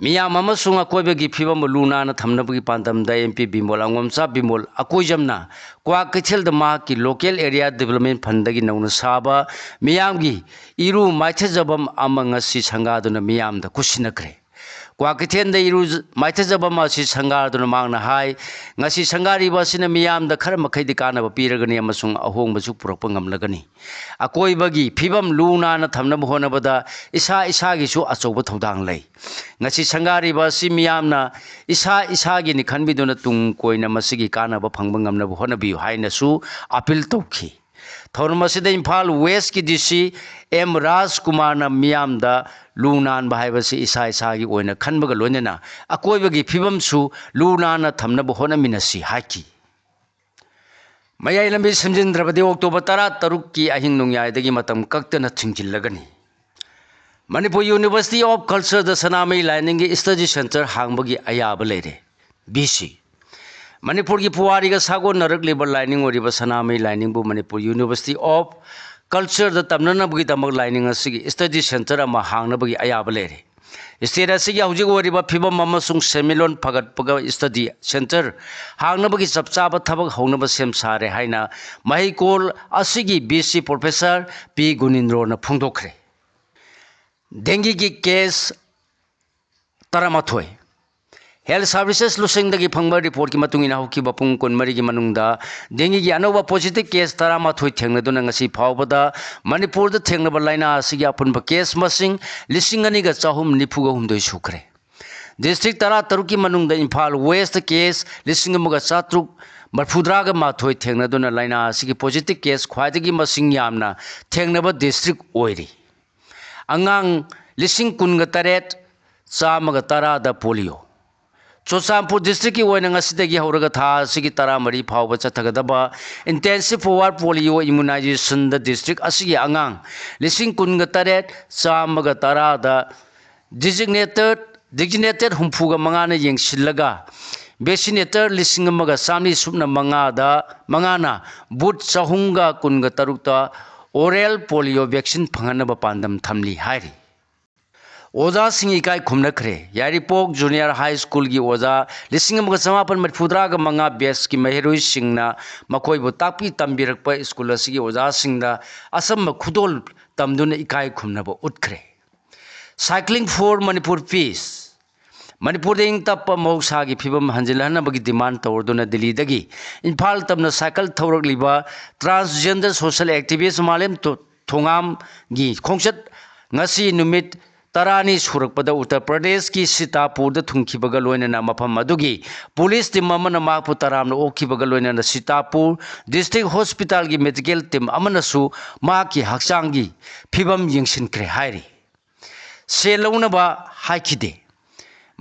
ꯃꯤꯌꯥꯝ ꯑꯃꯁꯨꯡ ꯑꯀꯣꯏꯕꯒꯤ ꯐꯤꯕꯝꯕꯨ ꯂꯨ ꯅꯥꯟꯅ ꯊꯝꯅꯕꯒꯤ ꯄꯥꯟꯗꯝꯗ ꯑꯦꯝ ꯄꯤ ꯕꯤꯃꯣꯜ ꯑꯉꯣꯝꯆꯥ ꯕꯤꯃꯣꯜ ꯑꯀꯣꯏꯖꯝꯅ ꯀ꯭ꯋꯥꯀꯩꯊꯦꯜꯗ ꯃꯍꯥꯛꯀꯤ local area development fundꯗꯒꯤ ꯅꯧꯅ ꯁꯥꯕ ꯃꯤꯌꯥꯝꯒꯤ ꯏꯔꯨ ꯃꯥꯏꯊꯖꯐꯝ ꯑꯃ ꯉꯁꯤ ꯁꯪꯒꯥꯗꯨꯅ ꯃꯤꯌꯥꯝꯗ ꯈꯨꯠꯁꯤꯟꯅꯈ꯭ꯔꯦ꯫ ꯀ꯭ꯋꯥꯀꯩꯊꯦꯜꯗ ꯏꯔꯨ ꯃꯥꯏꯊꯖꯐꯝ ꯑꯁꯤ ꯁꯪꯒꯥꯗꯨꯅ ꯃꯍꯥꯛꯅ ꯍꯥꯏ, ꯉꯁꯤ ꯁꯪꯒꯥꯔꯤꯕ ꯑꯁꯤꯅ ꯃꯤꯌꯥꯝꯗ ꯈꯔ ꯃꯈꯩꯗꯤ ꯀꯥꯟꯅꯕ ꯄꯤꯔꯒꯅꯤ ꯑꯃꯁꯨꯡ ꯑꯍꯣꯡꯕꯁꯨ ꯄꯨꯔꯛꯄ ꯉꯝꯂꯒꯅꯤ꯫ ꯑꯀꯣꯏꯕꯒꯤ ꯐꯤꯕꯝ ꯂꯨ ꯅꯥꯟꯅ ꯊꯝꯅꯕ ꯍꯣꯠꯅꯕꯗ ꯏꯁꯥ ꯏꯁꯥꯒꯤꯁꯨ ꯑꯆꯧꯕ ꯊꯧꯗꯥꯡ ꯂꯩ꯫ ꯉꯁꯤ ꯁꯪꯒꯥꯔꯤꯕ ꯑꯁꯤ ꯃꯤꯌꯥꯝꯅ ꯏꯁꯥ ꯏꯁꯥꯒꯤꯅꯤ ꯈꯟꯕꯤꯗꯨꯅ ꯇꯨꯡ ꯀꯣꯏꯅ ꯃꯁꯤꯒꯤ ꯀꯥꯟꯅꯕ ꯐꯪꯕ ꯉꯝꯅꯕ ꯍꯣꯠꯅꯕꯤꯌꯨ ꯍꯥꯏꯅꯁꯨ appeal ꯇꯧꯈꯤ꯫ ꯊꯧꯔꯝ ꯑꯁꯤꯗ ꯏꯝꯐꯥꯜ Westꯀꯤ D C M ꯔꯥꯖꯀꯨꯃꯥꯔꯅ ꯃꯤꯌꯥꯝꯗ ꯂꯨ ꯅꯥꯟꯕ ꯍꯥꯏꯕꯁꯤ ꯏꯁꯥ ꯏꯁꯥꯒꯤ ꯑꯣꯏꯅ ꯈꯟꯕꯒ ꯂꯣꯏꯅꯅ ꯑꯀꯣꯏꯕꯒꯤ ꯐꯤꯕꯝꯁꯨ ꯂꯨ ꯅꯥꯟꯅ ꯊꯝꯅꯕ ꯍꯣꯠꯅꯃꯤꯟꯅꯁꯤ ꯍꯥꯏꯈꯤ꯫ ꯃꯌꯥꯏ ꯂꯝꯕꯤ ꯁꯦꯝꯖꯤꯟꯗ꯭ꯔꯕꯗꯤ ꯑꯣꯛꯇꯣꯕꯔ ꯇꯔꯥꯇꯔꯨꯛꯀꯤ ꯑꯍꯤꯡ ꯅꯣꯡꯌꯥꯏꯗꯒꯤ ꯃꯇꯝ ꯀꯛꯇꯅ ꯊꯤꯡꯖꯤꯜꯂꯒꯅꯤ꯫ ꯃꯅꯤꯄꯨꯔ University of Cultureꯗ ꯁꯅꯥꯃꯍꯤ ꯂꯥꯏꯅꯤꯡꯒꯤ study centre ꯍꯥꯡꯕꯒꯤ ꯑꯌꯥꯕ ꯂꯩꯔꯦ꯫ B C ꯃꯅꯤꯄꯨꯔꯒꯤ ꯄꯨꯋꯥꯔꯤꯒ ꯁꯥꯒꯣꯟꯅꯔꯛꯂꯤꯕ ꯂꯥꯏꯅꯤꯡ ꯑꯣꯏꯔꯤꯕ ꯁꯅꯥꯃꯍꯤ ꯂꯥꯏꯅꯤꯡꯕꯨ ꯃꯅꯤꯄꯨꯔ University of Cultureꯗ ꯇꯝꯅꯅꯕꯒꯤꯗꯃꯛ ꯂꯥꯏꯅꯤꯡ ꯑꯁꯤꯒꯤ study centre ꯑꯃ ꯍꯥꯡꯅꯕꯒꯤ ꯑꯌꯥꯕ ꯂꯩꯔꯦ꯫ State ꯑꯁꯤꯒꯤ ꯍꯧꯖꯤꯛ ꯑꯣꯏꯔꯤꯕ ꯐꯤꯕꯝ ꯑꯃꯁꯨꯡ ꯁꯦꯟꯃꯤꯠꯂꯣꯟ ꯐꯒꯠꯄꯒ study centre ꯍꯥꯡꯅꯕꯒꯤ ꯆꯞ ꯆꯥꯕ ꯊꯕꯛ ꯍꯧꯅꯕ ꯁꯦꯝ ꯁꯥꯔꯦ ꯍꯥꯏꯅ ꯃꯍꯩꯀꯣꯜ ꯑꯁꯤꯒꯤ B C Professor P ꯒꯨꯅꯤꯟꯗ꯭ꯔꯣꯅ ꯐꯣꯡꯗꯣꯛꯈ꯭ꯔꯦ꯫ ꯗꯦꯡꯒꯤꯒꯤ case ꯇꯔꯥꯃꯥꯊꯣꯏ꯫ Health Services ꯂꯨꯆꯤꯡꯗꯒꯤ ꯐꯪꯕ reportꯀꯤ ꯃꯇꯨꯡ ꯏꯟꯅ ꯍꯧꯈꯤꯕ ꯄꯨꯡ ꯀꯨꯟꯃꯔꯤꯒꯤ ꯃꯅꯨꯡꯗ ꯗꯦꯡꯒꯤꯒꯤ ꯑꯅꯧꯕ positive case ꯇꯔꯥꯃꯥꯊꯣꯏ ꯊꯦꯡꯅꯗꯨꯅ ꯉꯁꯤ ꯐꯥꯎꯕꯗ ꯃꯅꯤꯄꯨꯔꯗ ꯊꯦꯡꯅꯕ ꯂꯥꯏꯅꯥ ꯑꯁꯤꯒꯤ ꯑꯄꯨꯟꯕ case ꯃꯁꯤꯡ ꯂꯤꯁꯤꯡ ꯑꯅꯤꯒ ꯆꯍꯨꯝ ꯅꯤꯐꯨꯒ ꯍꯨꯝꯗꯣꯏ ꯁꯨꯈ꯭ꯔꯦ꯫ District ꯇꯔꯥꯇꯔꯨꯛꯀꯤ ꯃꯅꯨꯡꯗ ꯏꯝꯐꯥꯜ West case ꯂꯤꯁꯤꯡ ꯑꯃꯒ ꯆꯥꯇ꯭ꯔꯨꯛ ꯃꯔꯐꯨꯇꯔꯥꯒ ꯃꯥꯊꯣꯏ ꯊꯦꯡꯅꯗꯨꯅ ꯂꯥꯏꯅꯥ ꯑꯁꯤꯒꯤ positive case ꯈ꯭ꯋꯥꯏꯗꯒꯤ ꯃꯁꯤꯡ ꯌꯥꯝꯅ ꯊꯦꯡꯅꯕ district ꯑꯣꯏꯔꯤ꯫ ꯑꯉꯥꯡ ꯂꯤꯁꯤꯡ ꯀꯨꯟꯒ ꯇꯔꯦꯠ ꯆꯥꯝꯃꯒ ꯇꯔꯥꯗ polio꯫ ꯆꯨꯔꯆꯥꯟꯄꯨꯔ districtꯀꯤ ꯑꯣꯏꯅ ꯉꯁꯤꯗꯒꯤ ꯍꯧꯔꯒ ꯊꯥ ꯑꯁꯤꯒꯤ ꯇꯔꯥꯃꯔꯤ ꯐꯥꯎꯕ ꯆꯠꯊꯒꯗꯕ intensive power polio immunizationꯗ district ꯑꯁꯤꯒꯤ ꯑꯉꯥꯡ ꯂꯤꯁꯤꯡ ꯀꯨꯟꯒ ꯇꯔꯦꯠ ꯆꯥꯝꯃꯒ ꯇꯔꯥꯗ designated, designated ꯍꯨꯝꯐꯨꯒ ꯃꯉꯥꯅ ꯌꯦꯡꯁꯤꯜꯂꯒ vaccinator ꯂꯤꯁꯤꯡ ꯑꯃꯒ ꯆꯥꯝꯃꯔꯤ ꯁꯨꯞꯅ ꯃꯉꯥꯗ, ꯃꯉꯥꯅ booth ꯆꯍꯨꯝꯒ ꯀꯨꯟꯒ ꯇꯔꯨꯛꯇ oral polio vaccine ꯐꯪꯍꯟꯅꯕ ꯄꯥꯟꯗꯝ ꯊꯝꯂꯤ ꯍꯥꯏꯔꯤ꯫ ꯑꯣꯖꯥꯁꯤꯡ ꯏꯀꯥꯏ ꯈꯨꯝꯅꯈ꯭ꯔꯦ꯫ ꯌꯥꯏꯔꯤꯄꯣꯛ ꯖꯨꯅꯤꯌꯔ ꯍꯥꯏ ꯁ꯭ꯀꯨꯜꯒꯤ ꯑꯣꯖꯥ ꯂꯤꯁꯤꯡ ꯑꯃꯒ ꯆꯃꯥꯄꯟ ꯃꯔꯤꯐꯨꯇꯔꯥꯒ ꯃꯉꯥ ꯕꯦꯁꯀꯤ ꯃꯍꯩꯔꯣꯏꯁꯤꯡꯅ ꯃꯈꯣꯏꯕꯨ ꯇꯥꯛꯄꯤ ꯇꯝꯕꯤꯔꯛꯄ ꯁ꯭ꯀꯨꯜ ꯑꯁꯤꯒꯤ ꯑꯣꯖꯥꯁꯤꯡꯗ ꯑꯆꯝꯕ ꯈꯨꯗꯣꯜ ꯇꯝꯗꯨꯅ ꯏꯀꯥꯏ ꯈꯨꯝꯅꯕ ꯎꯠꯈ꯭ꯔꯦ꯫ Cycling for Manipur Peace꯫ ꯃꯅꯤꯄꯨꯔꯗ ꯏꯪ ꯇꯞꯄ ꯃꯍꯧꯁꯥꯒꯤ ꯐꯤꯕꯝ ꯍꯟꯖꯤꯜꯍꯟꯅꯕꯒꯤ ꯗꯤꯃꯥꯟ ꯇꯧꯔꯗꯨꯅ ꯗꯤꯜꯂꯤꯗꯒꯤ ꯏꯝꯐꯥꯜ ꯇꯝꯅ ꯁꯥꯏꯀꯜ ꯊꯧꯔꯛꯂꯤꯕ transgender social activist ꯃꯥꯂꯦꯝ ꯊꯣ-, ꯊꯣꯉꯥꯝꯒꯤ ꯈꯣꯡꯆꯠ ꯉꯁꯤ ꯅꯨꯃꯤꯠ ꯇꯔꯥꯅꯤ ꯁꯨꯔꯛꯄꯗ ꯎꯠꯇꯔ ꯄ꯭ꯔꯗꯦꯁꯀꯤ ꯁꯤꯇꯥꯄꯨꯔꯗ ꯊꯨꯡꯈꯤꯕꯒ ꯂꯣꯏꯅꯅ ꯃꯐꯝ ꯑꯗꯨꯒꯤ ꯄꯨꯂꯤꯁ ꯇꯤꯝ ꯑꯃꯅ ꯃꯍꯥꯛꯄꯨ ꯇꯔꯥꯝꯅ ꯑꯣꯛꯈꯤꯕꯒ ꯂꯣꯏꯅꯅ ꯁꯤꯇꯥꯄꯨꯔ ꯗꯤꯁꯇ꯭ꯔꯤꯛ ꯍꯣꯁꯄꯤꯇꯥꯜꯒꯤ ꯃꯦꯗꯤꯀꯦꯜ ꯇꯤꯝ ꯑꯃꯅꯁꯨ ꯃꯍꯥꯛꯀꯤ ꯍꯛꯆꯥꯡꯒꯤ ꯐꯤꯕꯝ ꯌꯦꯡꯁꯤꯟꯈ꯭ꯔꯦ ꯍꯥꯏꯔꯤ꯫ ꯁꯦꯜ ꯂꯧꯅꯕ ꯍꯥꯏꯈꯤꯗꯦ꯫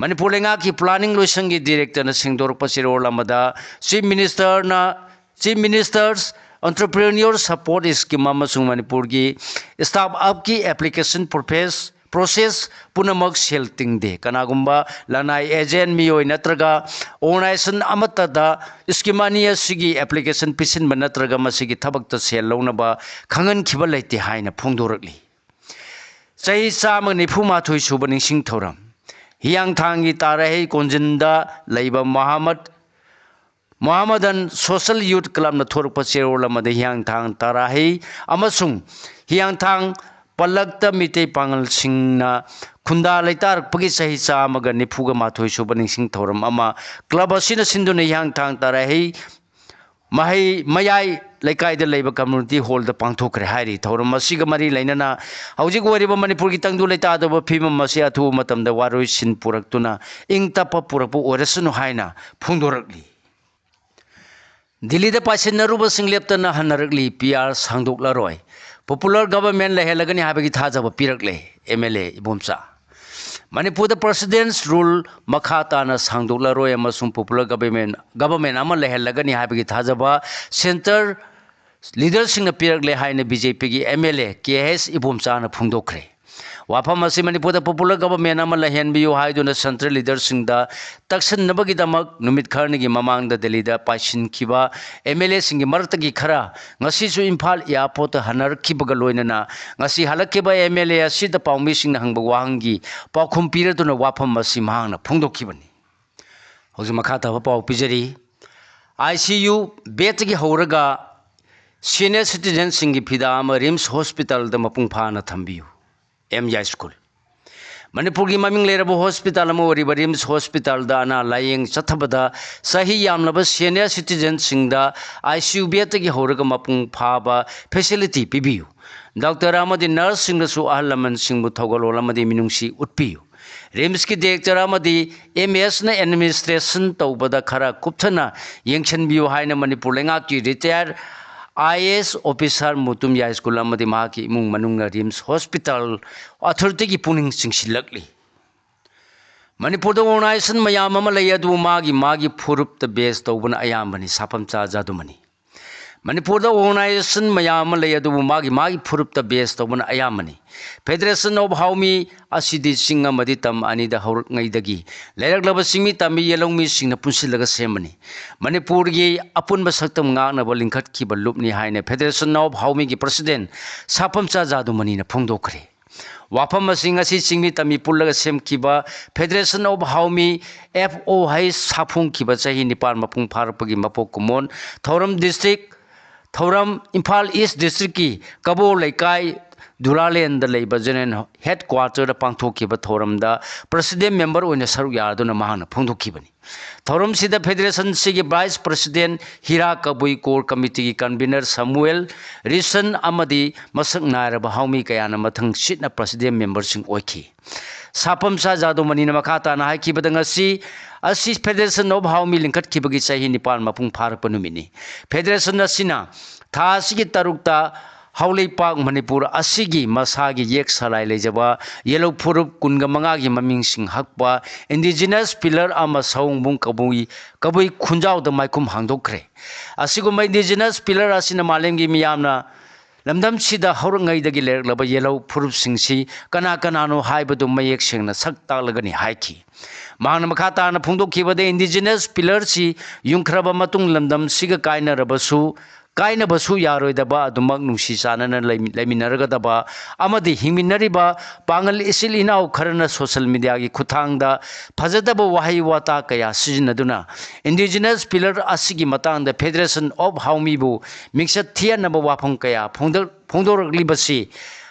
ꯃꯅꯤꯄꯨꯔ ꯂꯩꯉꯥꯛꯀꯤ ꯄ꯭ꯂꯥꯅꯤꯡ ꯂꯣꯏꯁꯪꯒꯤ ꯗꯤꯔꯦꯛꯇꯔꯅ ꯁꯦꯡꯗꯣꯔꯛꯄ ꯆꯦꯔꯣꯜ ꯑꯃꯗ ꯆꯤꯐ ꯃꯤꯅꯤꯁꯇꯔꯅ, chief minister's entrepreneur support scheme ꯑꯃꯁꯨꯡ ꯃꯅꯤꯄꯨꯔꯒꯤ ꯁ꯭ꯇꯥꯔꯠ ꯑꯞꯀꯤ ꯑꯦꯄ꯭ꯂꯤꯀꯦꯁꯟ ꯄ꯭ꯔꯣꯐꯦꯁ-, ꯄ꯭ꯔꯣꯁꯦꯁ ꯄꯨꯝꯅꯃꯛ ꯁꯦꯜ ꯇꯤꯡꯗꯦ꯫ ꯀꯅꯥꯒꯨꯝꯕ ꯂꯅꯥꯏ ꯑꯦꯖꯦꯟ, ꯃꯤꯑꯣꯏ ꯅꯠꯇ꯭ꯔꯒ ꯑꯣꯔꯒꯅꯥꯏꯖꯦꯁꯟ ꯑꯃꯠꯇꯗ ꯁ꯭ꯀꯤꯝ ꯑꯅꯤ ꯑꯁꯤꯒꯤ ꯑꯦꯄ꯭ꯂꯤꯀꯦꯁꯟ ꯄꯤꯁꯤꯟꯕ ꯅꯠꯇ꯭ꯔꯒ ꯃꯁꯤꯒꯤ ꯊꯕꯛꯇ ꯁꯦꯜ ꯂꯧꯅꯕ ꯈꯪꯍꯟꯈꯤꯕ ꯂꯩꯇꯦ ꯍꯥꯏꯅ ꯐꯣꯡꯗꯣꯔꯛꯂꯤ꯫ ꯆꯍꯤ ꯆꯥꯝꯃ ꯅꯤꯐꯨ ꯃꯥꯊꯣꯏ ꯁꯨꯕ ꯅꯤꯡꯁꯤꯡ ꯊꯧꯔꯝ꯫ ꯍꯤꯌꯥꯡꯊꯥꯡꯒꯤ ꯇꯥꯔꯥꯍꯩ ꯀꯣꯟꯖꯤꯟꯗ ꯂꯩꯕ ꯃꯣꯍꯥꯃꯠ, ꯃꯣꯍꯥꯃꯗꯟ ꯁꯣꯁꯦꯜ ꯌꯨꯠ ꯀ꯭ꯂꯕꯅ ꯊꯣꯔꯛꯄ ꯆꯦꯔꯣꯜ ꯑꯃꯗ ꯍꯤꯌꯥꯡꯊꯥꯡ ꯇꯥꯔꯥꯍꯩ ꯑꯃꯁꯨꯡ ꯍꯤꯌꯥꯡꯊꯥꯡ ꯄꯜꯂꯛꯇ ꯃꯤꯇꯩ ꯄꯥꯉꯜꯁꯤꯡꯅ ꯈꯨꯟꯗꯥ ꯂꯩꯇꯥꯔꯛꯄꯒꯤ ꯆꯍꯤ ꯆꯥꯝꯃꯒ ꯅꯤꯐꯨꯒ ꯃꯥꯊꯣꯏ ꯁꯨꯕ ꯅꯤꯡꯁꯤꯡ ꯊꯧꯔꯝ ꯑꯃ ꯀ꯭ꯂꯕ ꯑꯁꯤꯅ ꯁꯤꯟꯗꯨꯅ ꯍꯤꯌꯥꯡꯊꯥꯡ ꯇꯥꯔꯥꯍꯩ ꯃꯍꯩ ꯃꯌꯥꯏ ꯂꯩꯀꯥꯏꯗ ꯂꯩꯕ ꯀꯝꯃ꯭ꯌꯨꯅꯤꯇꯤ ꯍꯣꯜꯗ ꯄꯥꯡꯊꯣꯛꯈ꯭ꯔꯦ ꯍꯥꯏꯔꯤ꯫ ꯊꯧꯔꯝ ꯑꯁꯤꯒ ꯃꯔꯤ ꯂꯩꯅꯅ ꯍꯧꯖꯤꯛ ꯑꯣꯏꯔꯤꯕ ꯃꯅꯤꯄꯨꯔꯒꯤ ꯇꯪꯗꯨ ꯂꯩꯇꯥꯗꯕ ꯐꯤꯕꯝ ꯑꯁꯤ ꯑꯊꯨꯕ ꯃꯇꯝꯗ ꯋꯥꯔꯣꯏꯁꯤꯟ ꯄꯨꯔꯛꯇꯨꯅ ꯏꯪ ꯇꯞꯄ ꯄꯨꯔꯛꯄ ꯑꯣꯏꯔꯁꯅꯨ ꯍꯥꯏꯅ ꯐꯣꯡꯗꯣꯔꯛꯂꯤ꯫ ꯗꯤꯜꯂꯤꯗ ꯄꯥꯏꯁꯤꯟꯅꯔꯨꯕꯁꯤꯡ ꯂꯦꯞꯇꯅ ꯍꯟꯅꯔꯛꯂꯤ꯫ ꯄꯤ ꯑꯥꯔ ꯁꯥꯡꯗꯣꯛꯂꯔꯣꯏ꯫ ꯄꯣꯄꯨꯂꯔ ꯒꯚꯔꯟꯃꯦꯟ ꯂꯩꯍꯜꯂꯒꯅꯤ ꯍꯥꯏꯕꯒꯤ ꯊꯥꯖꯕ ꯄꯤꯔꯛꯂꯦ ꯑꯦꯝ ꯑꯦꯜ ꯑꯦ ꯏꯕꯣꯝꯆꯥ꯫ ꯃꯅꯤꯄꯨꯔꯗ ꯄ꯭ꯔꯁꯤꯗꯦꯟꯁ ꯔꯨꯜ ꯃꯈꯥ ꯇꯥꯅ ꯁꯥꯡꯗꯣꯛꯂꯔꯣꯏ ꯑꯃꯁꯨꯡ ꯄꯣꯄꯨꯂꯔ ꯒꯚꯔꯟꯃꯦꯟ, ꯒꯚꯔꯟꯃꯦꯟ ꯑꯃ ꯂꯩꯍꯜꯂꯒꯅꯤ ꯍꯥꯏꯕꯒꯤ ꯊꯥꯖꯕ ꯁꯦꯟꯇꯔ ꯂꯤꯗꯔꯁꯤꯡꯅ ꯄꯤꯔꯛꯂꯦ ꯍꯥꯏꯅ ꯕꯤ ꯖꯦ ꯄꯤꯒꯤ M L A K H ꯏꯕꯣꯝꯆꯥꯅ ꯐꯣꯡꯗꯣꯛꯈ꯭ꯔꯦ꯫ ꯋꯥꯐꯝ ꯑꯁꯤ ꯃꯅꯤꯄꯨꯔꯗ popular government ꯑꯃ ꯂꯩꯍꯟꯕꯤꯌꯨ ꯍꯥꯏꯗꯨꯅ central leaderꯁꯤꯡꯗ ꯇꯛꯁꯟꯅꯕꯒꯤꯗꯃꯛ ꯅꯨꯃꯤꯠ ꯈꯔꯅꯤꯒꯤ ꯃꯃꯥꯡꯗ ꯗꯦꯜꯂꯤꯗ ꯄꯥꯏꯁꯤꯟꯈꯤꯕ MLAꯁꯤꯡꯒꯤ ꯃꯔꯛꯇꯒꯤ ꯈꯔ ꯉꯁꯤꯁꯨ ꯏꯝꯐꯥꯜ airportꯇ ꯍꯟꯅꯔꯛꯈꯤꯕꯒ ꯂꯣꯏꯅꯅ ꯉꯁꯤ ꯍꯜꯂꯛꯈꯤꯕ MLA ꯑꯁꯤꯗ ꯄꯥꯎꯃꯤꯁꯤꯡꯅ ꯍꯪꯕ ꯋꯥꯍꯪꯒꯤ ꯄꯥꯎꯈꯨꯝ ꯄꯤꯔꯗꯨꯅ ꯋꯥꯐꯝ ꯑꯁꯤ ꯃꯍꯥꯛꯅ ꯐꯣꯡꯗꯣꯛꯈꯤꯕꯅꯤ꯫ ꯍꯧꯖꯤꯛ ꯃꯈꯥ ꯇꯥꯕ ꯄꯥꯎ ꯄꯤꯖꯔꯤ꯫ ICU bedꯇꯒꯤ ꯍꯧꯔꯒ senior citizenꯁꯤꯡꯒꯤ ꯐꯤꯗꯥ ꯑꯃ RIMS hospitalꯗ ꯃꯄꯨꯡ ꯐꯥꯅ ꯊꯝꯕꯤꯌꯨ꯫ ꯑꯦꯝ ꯌꯥꯏꯁ꯭ꯀꯨꯜ꯫ ꯃꯅꯤꯄꯨꯔꯒꯤ ꯃꯃꯤꯡ ꯂꯩꯔꯕ hospital ꯑꯃ ꯑꯣꯏꯔꯤꯕ RIMS hospitalꯗ ꯑꯅꯥ ꯂꯥꯌꯦꯡ ꯆꯠꯊꯕꯗ ꯆꯍꯤ ꯌꯥꯝꯂꯕ senior citizenꯁꯤꯡꯗ ICU bedꯇꯒꯤ ꯍꯧꯔꯒ ꯃꯄꯨꯡ ꯐꯥꯕ facility ꯄꯤꯕꯤꯌꯨ꯫ Doctor ꯑꯃꯗꯤ nurseꯁꯤꯡꯅꯁꯨ ꯑꯍꯜ ꯂꯃꯟꯁꯤꯡꯕꯨ ꯊꯧꯒꯜꯂꯣꯟ ꯑꯃꯗꯤ ꯃꯤꯅꯨꯡꯁꯤ ꯎꯠꯄꯤꯌꯨ꯫ RIMSꯀꯤ director ꯑꯃꯗꯤ MSꯅ administration ꯇꯧꯕꯗ ꯈꯔ ꯀꯨꯞꯊꯅ ꯌꯦꯡꯁꯤꯟꯕꯤꯌꯨ ꯍꯥꯏꯅ ꯃꯅꯤꯄꯨꯔ ꯂꯩꯉꯥꯛꯀꯤ retired IAS officer ꯃꯨꯇꯨꯝ ꯌꯥꯏꯁ꯭ꯀꯨꯜ ꯑꯃꯗꯤ ꯃꯍꯥꯛꯀꯤ ꯏꯃꯨꯡ ꯃꯅꯨꯡꯅ RIMS hospital authorityꯒꯤ ꯄꯨꯛꯅꯤꯡ ꯆꯤꯡꯁꯤꯜꯂꯛꯂꯤ꯫ ꯃꯅꯤꯄꯨꯔꯗ organization ꯃꯌꯥꯝ ꯑꯃ ꯂꯩ, ꯑꯗꯨꯕꯨ ꯃꯥꯒꯤ ꯃꯥꯒꯤ ꯐꯨꯔꯨꯞꯇ base ꯇꯧꯕꯅ ꯑꯌꯥꯝꯕꯅꯤ꯫ ꯁꯥꯐꯝꯆꯥ ꯖꯥꯗꯨꯃꯅꯤ꯫ ꯃꯅꯤꯄꯨꯔꯗ organization ꯃꯌꯥꯝ ꯑꯃ ꯂꯩ, ꯑꯗꯨꯕꯨ ꯃꯥꯒꯤ ꯃꯥꯒꯤ ꯐꯨꯔꯨꯞꯇ base ꯇꯧꯕꯅ ꯑꯌꯥꯝꯕꯅꯤ꯫ Federation of Haomi ꯑꯁꯤꯗꯤ ꯆꯤꯡ ꯑꯃꯗꯤ ꯇꯝ ꯑꯅꯤꯗ ꯍꯧꯔꯛꯉꯩꯗꯒꯤ ꯂꯩꯔꯛꯂꯕ ꯆꯤꯡꯃꯤ ꯇꯝꯃꯤ ꯌꯦꯜꯍꯧꯃꯤꯁꯤꯡꯅ ꯄꯨꯟꯁꯤꯜꯂꯒ ꯁꯦꯝꯕꯅꯤ꯫ ꯃꯅꯤꯄꯨꯔꯒꯤ ꯑꯄꯨꯟꯕ ꯁꯛꯇꯝ ꯉꯥꯛꯅꯕ ꯂꯤꯡꯈꯠꯈꯤꯕ ꯂꯨꯞꯅꯤ ꯍꯥꯏꯅ Federation of Haomiꯒꯤ president ꯁꯥꯐꯝꯆꯥ ꯖꯥꯗꯨꯃꯅꯤꯅ ꯐꯣꯡꯗꯣꯛꯈ꯭ꯔꯦ꯫ ꯋꯥꯐꯝ ꯑꯁꯤ ꯉꯁꯤ ꯆꯤꯡꯃꯤ ꯇꯝꯃꯤ ꯄꯨꯜꯂꯒ ꯁꯦꯝꯈꯤꯕ Federation of Haomi, FOH ꯁꯥꯐꯣꯡꯈꯤꯕ ꯆꯍꯤ ꯅꯤꯄꯥꯟ ꯃꯄꯨꯡ ꯐꯥꯔꯛꯄꯒꯤ ꯃꯄꯣꯛ ꯀꯨꯝꯑꯣꯟ ꯊꯧꯔꯝ district, ꯊꯧꯔꯝ ꯏꯝꯐꯥꯜ East districtꯀꯤ ꯀꯕꯣ ꯂꯩꯀꯥꯏ ꯗꯨꯔꯥꯂꯦꯟꯗ ꯂꯩꯕ general headquarterꯗ ꯄꯥꯡꯊꯣꯛꯈꯤꯕ ꯊꯧꯔꯝꯗ president member ꯑꯣꯏꯅ ꯁꯔꯨꯛ ꯌꯥꯗꯨꯅ ꯃꯍꯥꯛꯅ ꯐꯣꯡꯗꯣꯛꯈꯤꯕꯅꯤ꯫ ꯊꯧꯔꯝꯁꯤꯗ federationꯁꯤꯒꯤ vice president ꯍꯤꯔꯥ ꯀꯕꯨꯏ, core committeeꯒꯤ convener ꯁꯃꯨꯑꯦꯜ ꯔꯤꯁꯟ ꯑꯃꯗꯤ ꯃꯁꯛ ꯅꯥꯏꯔꯕ ꯍꯥꯎꯃꯤ ꯀꯌꯥꯅ ꯃꯊꯪ ꯁꯤꯠꯅ president memberꯁꯤꯡ ꯑꯣꯏꯈꯤ꯫ ꯁꯥꯐꯝꯆꯥ ꯖꯥꯗꯨꯃꯅꯤꯅ ꯃꯈꯥ ꯇꯥꯅ ꯍꯥꯏꯈꯤꯕꯗ, ꯉꯁꯤ ꯑꯁꯤ Federation of Haomi ꯂꯤꯡꯈꯠꯈꯤꯕꯒꯤ ꯆꯍꯤ ꯅꯤꯄꯥꯟ ꯃꯄꯨꯡ ꯐꯥꯔꯛꯄ ꯅꯨꯃꯤꯠꯅꯤ꯫ Federation ꯑꯁꯤꯅ ꯊꯥ ꯑꯁꯤꯒꯤ ꯇꯔꯨꯛꯇ ꯍꯥꯎꯂꯩꯄꯥꯛ ꯃꯅꯤꯄꯨꯔ ꯑꯁꯤꯒꯤ ꯃꯁꯥꯒꯤ ꯌꯦꯛ ꯁꯂꯥꯏ ꯂꯩꯖꯕ ꯌꯦꯜꯍꯧ ꯐꯨꯔꯨꯞ ꯀꯨꯟꯒ ꯃꯉꯥꯒꯤ ꯃꯃꯤꯡꯁꯤꯡ ꯍꯛꯄ indigenous pillar ꯑꯃ ꯁꯑꯣꯡꯕꯨꯡ ꯀꯕꯨꯏ, ꯀꯕꯨꯏ ꯈꯨꯟꯖꯥꯎꯗ ꯃꯥꯏꯈꯨꯝ ꯍꯥꯡꯗꯣꯛꯈ꯭ꯔꯦ꯫ ꯑꯁꯤꯒꯨꯝꯕ indigenous pillar ꯑꯁꯤꯅ ꯃꯥꯂꯦꯝꯒꯤ ꯃꯤꯌꯥꯝꯅ ꯂꯝꯗꯝꯁꯤꯗ ꯍꯧꯔꯛꯉꯩꯗꯒꯤ ꯂꯩꯔꯛꯂꯕ ꯌꯦꯜꯍꯧ ꯐꯨꯔꯨꯞꯁꯤꯡꯁꯤ ꯀꯅꯥ ꯀꯅꯥꯅꯣ ꯍꯥꯏꯕꯗꯨ ꯃꯌꯦꯛ ꯁꯦꯡꯅ ꯁꯛ ꯇꯥꯛꯂꯒꯅꯤ ꯍꯥꯏꯈꯤ꯫ ꯃꯍꯥꯛꯅ ꯃꯈꯥ ꯇꯥꯅ ꯐꯣꯡꯗꯣꯛꯈꯤꯕꯗ, indigenous pillarꯁꯤ ꯌꯨꯝꯈ꯭ꯔꯕ ꯃꯇꯨꯡ ꯂꯝꯗꯝꯁꯤꯒ ꯀꯥꯏꯅꯔꯕꯁꯨ, ꯀꯥꯏꯅꯕꯁꯨ ꯌꯥꯔꯣꯏꯗꯕ, ꯑꯗꯨꯃꯛ ꯅꯨꯡꯁꯤ ꯆꯥꯟꯅꯅ ꯂꯩꯃꯤ-, ꯂꯩꯃꯤꯟꯅꯔꯒꯗꯕ ꯑꯃꯗꯤ ꯍꯤꯡꯃꯤꯟꯅꯔꯤꯕ ꯄꯥꯉꯜ ꯏꯆꯤꯜ ꯏꯅꯥꯎ ꯈꯔꯅ social mediaꯒꯤ ꯈꯨꯠꯊꯥꯡꯗ ꯐꯖꯗꯕ ꯋꯥꯍꯩ ꯋꯥꯇꯥ ꯀꯌꯥ ꯁꯤꯖꯤꯟꯅꯗꯨꯅ indigenous pillar ꯑꯁꯤꯒꯤ ꯃꯇꯥꯡꯗ Federation of Haomiꯕꯨ ꯃꯤꯡꯆꯠ ꯊꯤꯍꯟꯅꯕ ꯋꯥꯐꯝ ꯀꯌꯥ ꯐꯣꯡꯗꯣꯛ-, ꯐꯣꯡꯗꯣꯔꯛꯂꯤꯕꯁꯤ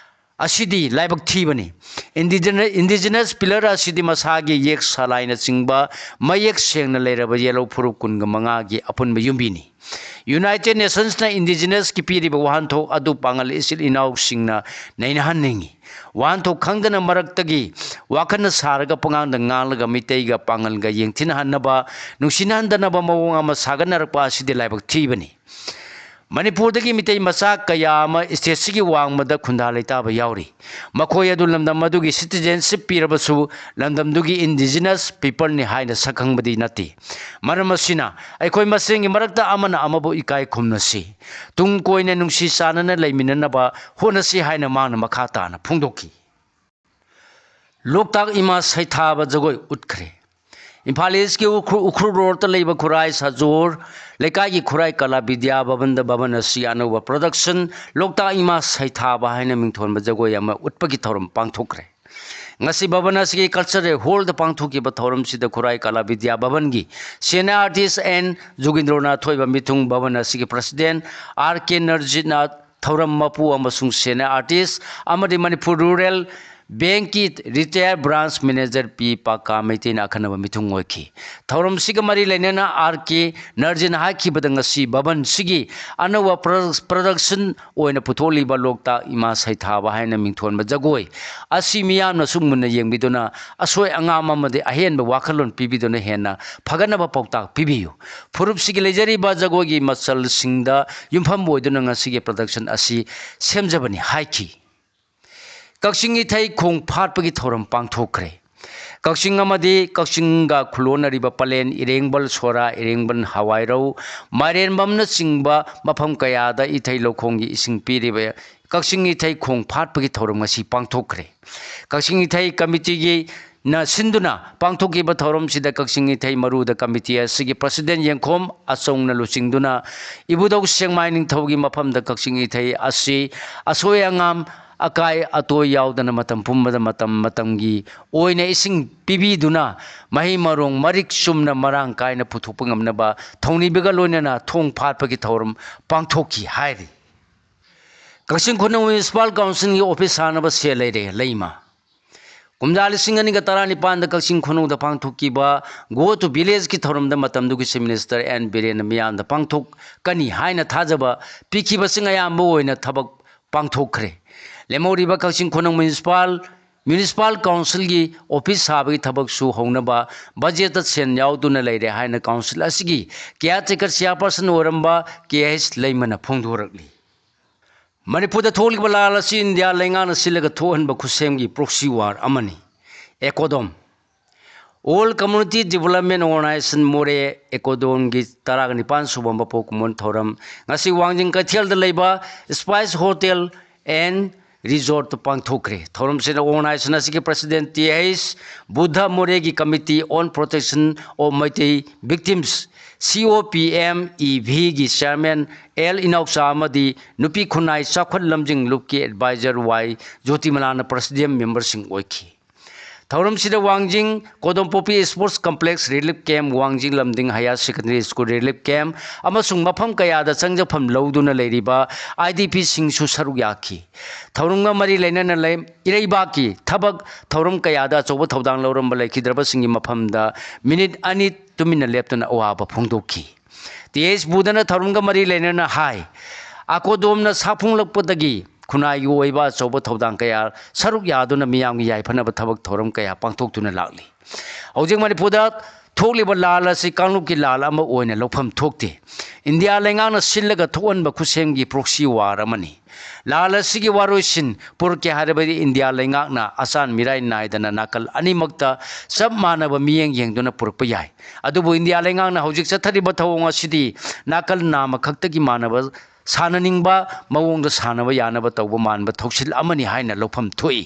ꯑꯁꯤꯗꯤ ꯂꯥꯏꯕꯛ ꯊꯤꯕꯅꯤ꯫ Indigenous, indigenous pillar ꯑꯁꯤꯗꯤ ꯃꯁꯥꯒꯤ ꯌꯦꯛ ꯁꯂꯥꯏꯅꯆꯤꯡꯕ ꯃꯌꯦꯛ ꯁꯦꯡꯅ ꯂꯩꯔꯕ ꯌꯦꯜꯍꯧ ꯐꯨꯔꯨꯞ ꯀꯨꯟꯒ ꯃꯉꯥꯒꯤ ꯑꯄꯨꯟꯕ ꯌꯨꯝꯕꯤꯅꯤ꯫ United Nationsꯅ indigenousꯀꯤ ꯄꯤꯔꯤꯕ ꯋꯥꯍꯟꯊꯣꯛ ꯑꯗꯨ ꯄꯥꯉꯜ ꯏꯆꯤꯜ ꯏꯅꯥꯎꯁꯤꯡꯅ ꯅꯩꯅꯍꯟꯅꯤꯡꯏ꯫ ꯋꯥꯍꯟꯊꯣꯛ ꯈꯪꯗꯅ ꯃꯔꯛꯇꯒꯤ ꯋꯥꯈꯜꯅ ꯁꯥꯔꯒ ꯄꯉꯥꯡꯗ ꯉꯥꯡꯂꯒ ꯃꯤꯇꯩꯒ ꯄꯥꯉꯜꯒ ꯌꯦꯡꯊꯤꯅꯍꯟꯅꯕ, ꯅꯨꯡꯁꯤꯅꯍꯟꯗꯅꯕ ꯃꯑꯣꯡ ꯑꯃ ꯁꯥꯒꯠꯅꯔꯛꯄ ꯑꯁꯤꯗꯤ ꯂꯥꯏꯕꯛ ꯊꯤꯕꯅꯤ꯫ ꯃꯅꯤꯄꯨꯔꯗꯒꯤ ꯃꯤꯇꯩ ꯃꯆꯥ ꯀꯌꯥ ꯑꯃ stateꯁꯤꯒꯤ ꯋꯥꯡꯃꯗ ꯈꯨꯟꯗꯥ ꯂꯩꯇꯥꯕ ꯌꯥꯎꯔꯤ꯫ ꯃꯈꯣꯏ ꯑꯗꯨ ꯂꯝꯗꯝ ꯑꯗꯨꯒꯤ citizenship ꯄꯤꯔꯕꯁꯨ ꯂꯝꯗꯝꯗꯨꯒꯤ indigenous peopleꯅꯤ ꯍꯥꯏꯅ ꯁꯛꯈꯪꯕꯗꯤ ꯅꯠꯇꯦ꯫ ꯃꯔꯝ ꯑꯁꯤꯅ ꯑꯩꯈꯣꯏ ꯃꯁꯦꯟꯒꯤ ꯃꯔꯛꯇ ꯑꯃꯅ ꯑꯃꯕꯨ ꯏꯀꯥꯏ ꯈꯨꯝꯅꯁꯤ, ꯇꯨꯡ ꯀꯣꯏꯅ ꯅꯨꯡꯁꯤ ꯆꯥꯟꯅꯅ ꯂꯩꯃꯤꯟꯅꯅꯕ ꯍꯣꯠꯅꯁꯤ ꯍꯥꯏꯅ ꯃꯍꯥꯛꯅ ꯃꯈꯥ ꯇꯥꯅ ꯐꯣꯡꯗꯣꯛꯈꯤ꯫ ꯂꯣꯛꯇꯥꯛ ꯏꯃꯥ ꯁꯩꯊꯥꯕ ꯖꯒꯣꯏ ꯎꯠꯈ꯭ꯔꯦ꯫ ꯏꯝꯐꯥꯜ ꯏꯁꯀꯤ ꯎꯈ꯭ꯔꯨ-, ꯎꯈ꯭ꯔꯨꯜ ꯔꯣꯗꯇ ꯂꯩꯕ ꯈꯨꯔꯥꯏ ꯁꯥꯖꯣꯔ ꯂꯩꯀꯥꯏꯒꯤ ꯈꯨꯔꯥꯏ ꯀꯂꯥ ꯕꯤꯗ꯭ꯌꯥ ꯚꯕꯟꯗ ꯚꯕꯟ ꯑꯁꯤ ꯑꯅꯧꯕ production ꯂꯣꯛꯇꯥꯛ ꯏꯃꯥ ꯁꯩꯊꯥꯕ ꯍꯥꯏꯅ ꯃꯤꯡꯊꯣꯟꯕ ꯖꯒꯣꯏ ꯑꯃ ꯎꯠꯄꯒꯤ ꯊꯧꯔꯝ ꯄꯥꯡꯊꯣꯛꯈ꯭ꯔꯦ꯫ ꯉꯁꯤ ꯚꯕꯟ ꯑꯁꯤꯒꯤ cultural hallꯗ ꯄꯥꯡꯊꯣꯛꯈꯤꯕ ꯊꯧꯔꯝꯁꯤꯗ ꯈꯨꯔꯥꯏ ꯀꯂꯥ ꯕꯤꯗ꯭ꯌꯥ ꯚꯕꯟꯒꯤ senior artist and ꯖꯨꯒꯤꯟꯗ꯭ꯔꯣꯅꯥꯊ ꯊꯣꯏꯕ ꯃꯤꯊꯨꯡ, ꯚꯕꯟ ꯑꯁꯤꯒꯤ president ꯑꯥꯔ ꯀꯦ ꯅꯔꯖꯤꯠꯅꯥꯊ ꯊꯧꯔꯝ ꯃꯄꯨ ꯑꯃꯁꯨꯡ senior artist ꯑꯃꯗꯤ ꯃꯅꯤꯄꯨꯔ ꯔꯨꯔꯦꯜ ꯕꯦꯡꯛꯀꯤ retired branch manager ꯄꯤ ꯄꯥꯀꯥ ꯃꯩꯇꯩꯅ ꯑꯈꯟꯅꯕ ꯃꯤꯊꯨꯡ ꯑꯣꯏꯈꯤ꯫ ꯊꯧꯔꯝꯁꯤꯒ ꯃꯔꯤ ꯂꯩꯅꯅ ꯑꯥꯔ ꯀꯦ ꯅꯔꯖꯤꯟ ꯍꯥꯏꯈꯤꯕꯗ ꯉꯁꯤ ꯚꯕꯟꯁꯤꯒꯤ ꯑꯅꯧꯕ produc-, production ꯑꯣꯏꯅ ꯄꯨꯊꯣꯛꯂꯤꯕ ꯂꯣꯛꯇꯥꯛ ꯏꯃꯥ ꯁꯩꯊꯥꯕ ꯍꯥꯏꯅ ꯃꯤꯡꯊꯣꯟꯕ ꯖꯒꯣꯏ ꯑꯁꯤ ꯃꯤꯌꯥꯝꯅꯁꯨ ꯃꯨꯟꯅ ꯌꯦꯡꯕꯤꯗꯨꯅ ꯑꯁꯣꯏ ꯑꯉꯥꯝ ꯑꯃꯗꯤ ꯑꯍꯦꯟꯕ ꯋꯥꯈꯜꯂꯣꯟ ꯄꯤꯕꯤꯗꯨꯅ ꯍꯦꯟꯅ ꯐꯒꯠꯅꯕ ꯄꯥꯎꯇꯥꯛ ꯄꯤꯕꯤꯌꯨ꯫ ꯐꯨꯔꯨꯞꯁꯤꯒꯤ ꯂꯩꯖꯔꯤꯕ ꯖꯒꯣꯏꯒꯤ ꯃꯆꯜꯁꯤꯡꯗ ꯌꯨꯝꯐꯝ ꯑꯣꯏꯗꯨꯅ ꯉꯁꯤꯒꯤ production ꯑꯁꯤ ꯁꯦꯝꯖꯕꯅꯤ ꯍꯥꯏꯈꯤ꯫ ꯀꯛꯆꯤꯡ ꯏꯊꯩ ꯈꯣꯡ ꯐꯥꯠꯄꯒꯤ ꯊꯧꯔꯝ ꯄꯥꯡꯊꯣꯛꯈ꯭ꯔꯦ꯫ ꯀꯛꯆꯤꯡ ꯑꯃꯗꯤ ꯀꯛꯆꯤꯡꯒ ꯈꯨꯂꯣꯟꯅꯔꯤꯕ ꯄꯂꯦꯟ, ꯏꯔꯦꯡꯕꯜ ꯁꯣꯔꯥ, ꯏꯔꯦꯡꯕꯜ ꯍꯋꯥꯏꯔꯧ, ꯃꯥꯏꯔꯦꯟꯕꯝꯅꯆꯤꯡꯕ ꯃꯐꯝ ꯀꯌꯥꯗ ꯏꯊꯩ ꯂꯧꯈꯣꯡꯒꯤ ꯏꯁꯤꯡ ꯄꯤꯔꯤꯕ ꯀꯛꯆꯤꯡ ꯏꯊꯩ ꯈꯣꯡ ꯐꯥꯠꯄꯒꯤ ꯊꯧꯔꯝ ꯉꯁꯤ ꯄꯥꯡꯊꯣꯛꯈ꯭ꯔꯦ꯫ ꯀꯛꯆꯤꯡ ꯏꯊꯩ ꯀꯃꯤꯇꯤꯒꯤ ꯅ ꯁꯤꯟꯗꯨꯅ ꯄꯥꯡꯊꯣꯛꯈꯤꯕ ꯊꯧꯔꯝꯁꯤꯗ ꯀꯛꯆꯤꯡ ꯏꯊꯩ ꯃꯔꯨꯗ ꯀꯃꯤꯇꯤ ꯑꯁꯤꯒꯤ ꯄ꯭ꯔꯁꯤꯗꯦꯟ ꯌꯦꯡꯈꯣꯝ ꯑꯆꯧꯅ ꯂꯨꯆꯤꯡꯗꯨꯅ ꯏꯕꯨꯙꯧ ꯁꯦꯡꯃꯥꯏ ꯅꯤꯡꯊꯧꯒꯤ ꯃꯐꯝꯗ ꯀꯛꯆꯤꯡ ꯏꯊꯩ ꯑꯁꯤ ꯑꯁꯣꯏ ꯑꯉꯥꯝ, ꯑꯀꯥꯏ ꯑꯇꯣꯏ ꯌꯥꯎꯗꯅ ꯃꯇꯝ ꯄꯨꯝꯕꯗ ꯃꯇꯝ ꯃꯇꯝꯒꯤ ꯑꯣꯏꯅ ꯏꯁꯤꯡ ꯄꯤꯕꯤꯗꯨꯅ ꯃꯍꯩ ꯃꯔꯣꯡ ꯃꯔꯤꯛ ꯆꯨꯝꯅ ꯃꯔꯥꯡ ꯀꯥꯏꯅ ꯄꯨꯊꯣꯛꯄ ꯉꯝꯅꯕ ꯊꯧꯅꯤꯕꯒ ꯂꯣꯏꯅꯅ ꯊꯣꯡ ꯐꯥꯠꯄꯒꯤ ꯊꯧꯔꯝ ꯄꯥꯡꯊꯣꯛꯈꯤ ꯍꯥꯏꯔꯤ꯫ ꯀꯛꯆꯤꯡ ꯈꯨꯅꯧ ꯃ꯭ꯌꯨꯅꯤꯁꯤꯄꯥꯜ ꯀꯥꯎꯟꯁꯤꯜꯒꯤ ꯑꯣꯐꯤꯁ ꯁꯥꯅꯕ ꯁꯦꯜ ꯂꯩꯔꯦ, ꯂꯩꯃ꯫ ꯀꯨꯝꯖꯥ ꯂꯤꯁꯤꯡ ꯑꯅꯤꯒ ꯇꯔꯥꯅꯤꯄꯥꯟꯗ ꯀꯛꯆꯤꯡ ꯈꯨꯅꯧꯗ ꯄꯥꯡꯊꯣꯛꯈꯤꯕ Go to Village ꯀꯤ ꯊꯧꯔꯝꯗ ꯃꯇꯝꯗꯨꯒꯤ Chief Minister ꯑꯦꯟ ꯕꯤꯔꯦꯟꯅ ꯃꯤꯌꯥꯝꯗ ꯄꯥꯡꯊꯣꯛꯀꯅꯤ ꯍꯥꯏꯅ ꯊꯥꯖꯕ ꯄꯤꯈꯤꯕꯁꯤꯡ ꯑꯌꯥꯝꯕ ꯑꯣꯏꯅ ꯊꯕꯛ ꯄꯥꯡꯊꯣꯛꯈ꯭ꯔꯦ꯫ ꯂꯦꯝꯍꯧꯔꯤꯕ ꯀꯛꯆꯤꯡ ꯈꯨꯅꯧ ꯃ꯭ꯌꯨꯅꯤꯁꯤꯄꯥꯜ, ꯃ꯭ꯌꯨꯅꯤꯁꯤꯄꯥꯜ ꯀꯥꯎꯟꯁꯤꯜꯒꯤ ꯑꯣꯐꯤꯁ ꯁꯥꯕꯒꯤ ꯊꯕꯛꯁꯨ ꯍꯧꯅꯕ ꯕꯖꯦꯠꯇ ꯁꯦꯜ ꯌꯥꯎꯗꯨꯅ ꯂꯩꯔꯦ ꯍꯥꯏꯅ ꯀꯥꯎꯟꯁꯤꯜ ꯑꯁꯤꯒꯤ caretaker chairperson ꯑꯣꯏꯔꯝꯕ ꯀꯦ ꯑꯩꯆ ꯂꯩꯃꯅ ꯐꯣꯡꯗꯣꯔꯛꯂꯤ꯫ ꯃꯅꯤꯄꯨꯔꯗ ꯊꯣꯛꯂꯤꯕ ꯂꯥꯜ ꯑꯁꯤ ꯏꯟꯗꯤꯌꯥ ꯂꯩꯉꯥꯛꯅ ꯁꯤꯜꯂꯒ ꯊꯣꯛꯍꯟꯕ ꯈꯨꯠꯁꯦꯝꯒꯤ proxy war ꯑꯃꯅꯤ꯫ ꯑꯦꯀꯣꯗꯣꯝ, All Community Development Organization ꯃꯣꯔꯦ, ꯑꯦꯀꯣꯗꯣꯝꯒꯤ ꯇꯔꯥꯒ ꯅꯤꯄꯥꯟ ꯁꯨꯕ ꯃꯄꯣꯛ ꯀꯨꯝꯑꯣꯟ ꯊꯧꯔꯝ ꯉꯁꯤ ꯋꯥꯡꯖꯤꯡ ꯀꯩꯊꯦꯜꯗ ꯂꯩꯕ Spice Hotel and Resort ꯇ ꯄꯥꯡꯊꯣꯛꯈ꯭ꯔꯦ꯫ ꯊꯧꯔꯝꯁꯤꯗ organization ꯑꯁꯤꯒꯤ president ꯇꯤ ꯑꯩꯆ ꯕꯨꯙ, ꯃꯣꯔꯦꯒꯤ Committee on Protection of Meitei Victims, ꯁꯤ ꯑꯣ ꯄꯤ ꯑꯦꯝ ꯏ ꯚꯤ ꯒꯤ chairman ꯑꯦꯜ ꯏꯅꯥꯎꯆꯥ ꯑꯃꯗꯤ ꯅꯨꯄꯤ ꯈꯨꯟꯅꯥꯏ ꯆꯥꯎꯈꯠ ꯂꯝꯖꯤꯡ ꯂꯨꯞꯀꯤ advisor ꯋꯥꯏ ꯖꯣꯇꯤꯃꯂꯥꯅ presidium member ꯁꯤꯡ ꯑꯣꯏꯈꯤ꯫ ꯊꯧꯔꯝꯁꯤꯗ ꯋꯥꯡꯖꯤꯡ ꯀꯣꯗꯣꯝꯄꯣꯛꯄꯤ Sports Complex relief camp, ꯋꯥꯡꯖꯤꯡ ꯂꯝꯗꯤꯡ Higher Secondary School relief camp ꯑꯃꯁꯨꯡ ꯃꯐꯝ ꯀꯌꯥꯗ ꯆꯪꯖꯐꯝ ꯂꯧꯗꯨꯅ ꯂꯩꯔꯤꯕ ꯑꯥꯏ ꯗꯤ ꯄꯤ ꯁꯤꯡꯁꯨ ꯁꯔꯨꯛ ꯌꯥꯈꯤ꯫ ꯊꯧꯔꯝꯒ ꯃꯔꯤ ꯂꯩꯅꯅ ꯂꯩ-, ꯏꯔꯩꯕꯥꯛꯀꯤ ꯊꯕꯛ ꯊꯧꯔꯝ ꯀꯌꯥꯗ ꯑꯆꯧꯕ ꯊꯧꯗꯥꯡ ꯂꯧꯔꯝꯕ ꯂꯩꯈꯤꯗ꯭ꯔꯕꯁꯤꯡꯒꯤ ꯃꯐꯝꯗ ꯃꯤꯅꯤꯠ ꯑꯅꯤ ꯇꯨꯃꯤꯟꯅ ꯂꯦꯞꯇꯨꯅ ꯑꯋꯥꯕ ꯐꯣꯡꯗꯣꯛꯈꯤ꯫ ꯇꯤ ꯑꯩꯆ ꯕꯨꯙꯅ ꯊꯧꯔꯝꯒ ꯃꯔꯤ ꯂꯩꯅꯅ ꯍꯥꯏ, ꯑꯀꯣꯗꯣꯝꯅ ꯁꯥꯐꯣꯡꯂꯛꯄꯗꯒꯤ ꯈꯨꯟꯅꯥꯏꯒꯤ ꯑꯣꯏꯕ ꯑꯆꯧꯕ ꯊꯧꯗꯥꯡ ꯀꯌꯥ ꯁꯔꯨꯛ ꯌꯥꯗꯨꯅ ꯃꯤꯌꯥꯝꯒꯤ ꯌꯥꯏꯐꯅꯕ ꯊꯕꯛ ꯊꯧꯔꯝ ꯀꯌꯥ ꯄꯥꯡꯊꯣꯛꯇꯨꯅ ꯂꯥꯛꯂꯤ꯫ ꯍꯧꯖꯤꯛ ꯃꯅꯤꯄꯨꯔꯗ ꯊꯣꯛꯂꯤꯕ ꯂꯥꯜ ꯑꯁꯤ ꯀꯥꯡꯂꯨꯞꯀꯤ ꯂꯥꯜ ꯑꯃ ꯑꯣꯏꯅ ꯂꯧꯐꯝ ꯊꯣꯛꯇꯦ꯫ ꯏꯟꯗꯤꯌꯥ ꯂꯩꯉꯥꯛꯅ ꯁꯤꯜꯂꯒ ꯊꯣꯛꯍꯟꯕ ꯈꯨꯠꯁꯦꯝꯒꯤ proxy war ꯑꯃꯅꯤ꯫ ꯂꯥꯜ ꯑꯁꯤꯒꯤ ꯋꯥꯔꯣꯏꯁꯤꯟ ꯄꯨꯔꯛꯀꯦ ꯍꯥꯏꯔꯕꯗꯤ ꯏꯟꯗꯤꯌꯥ ꯂꯩꯉꯥꯛꯅ ꯑꯆꯥꯟ ꯃꯤꯔꯥꯏ ꯅꯥꯏꯗꯅ ꯅꯥꯀꯜ ꯑꯅꯤꯃꯛꯇ ꯆꯞ ꯃꯥꯟꯅꯕ ꯃꯤꯠꯌꯦꯡ ꯌꯦꯡꯗꯨꯅ ꯄꯨꯔꯛꯄ ꯌꯥꯏ꯫ ꯑꯗꯨꯕꯨ ꯏꯟꯗꯤꯌꯥ ꯂꯩꯉꯥꯛꯅ ꯍꯧꯖꯤꯛ ꯆꯠꯊꯔꯤꯕ ꯊꯧꯑꯣꯡ ꯑꯁꯤꯗꯤ ꯅꯥꯀꯜ ꯅꯥꯝꯃ ꯈꯛꯇꯒꯤ ꯃꯥꯟꯅꯕ ꯁꯥꯟꯅꯅꯤꯡꯕ ꯃꯑꯣꯡꯗ ꯁꯥꯟꯅꯕ ꯌꯥꯅꯕ ꯇꯧꯕ ꯃꯥꯟꯕ ꯊꯧꯁꯤꯜ ꯑꯃꯅꯤ ꯍꯥꯏꯅ ꯂꯧꯐꯝ ꯊꯣꯛꯏ꯫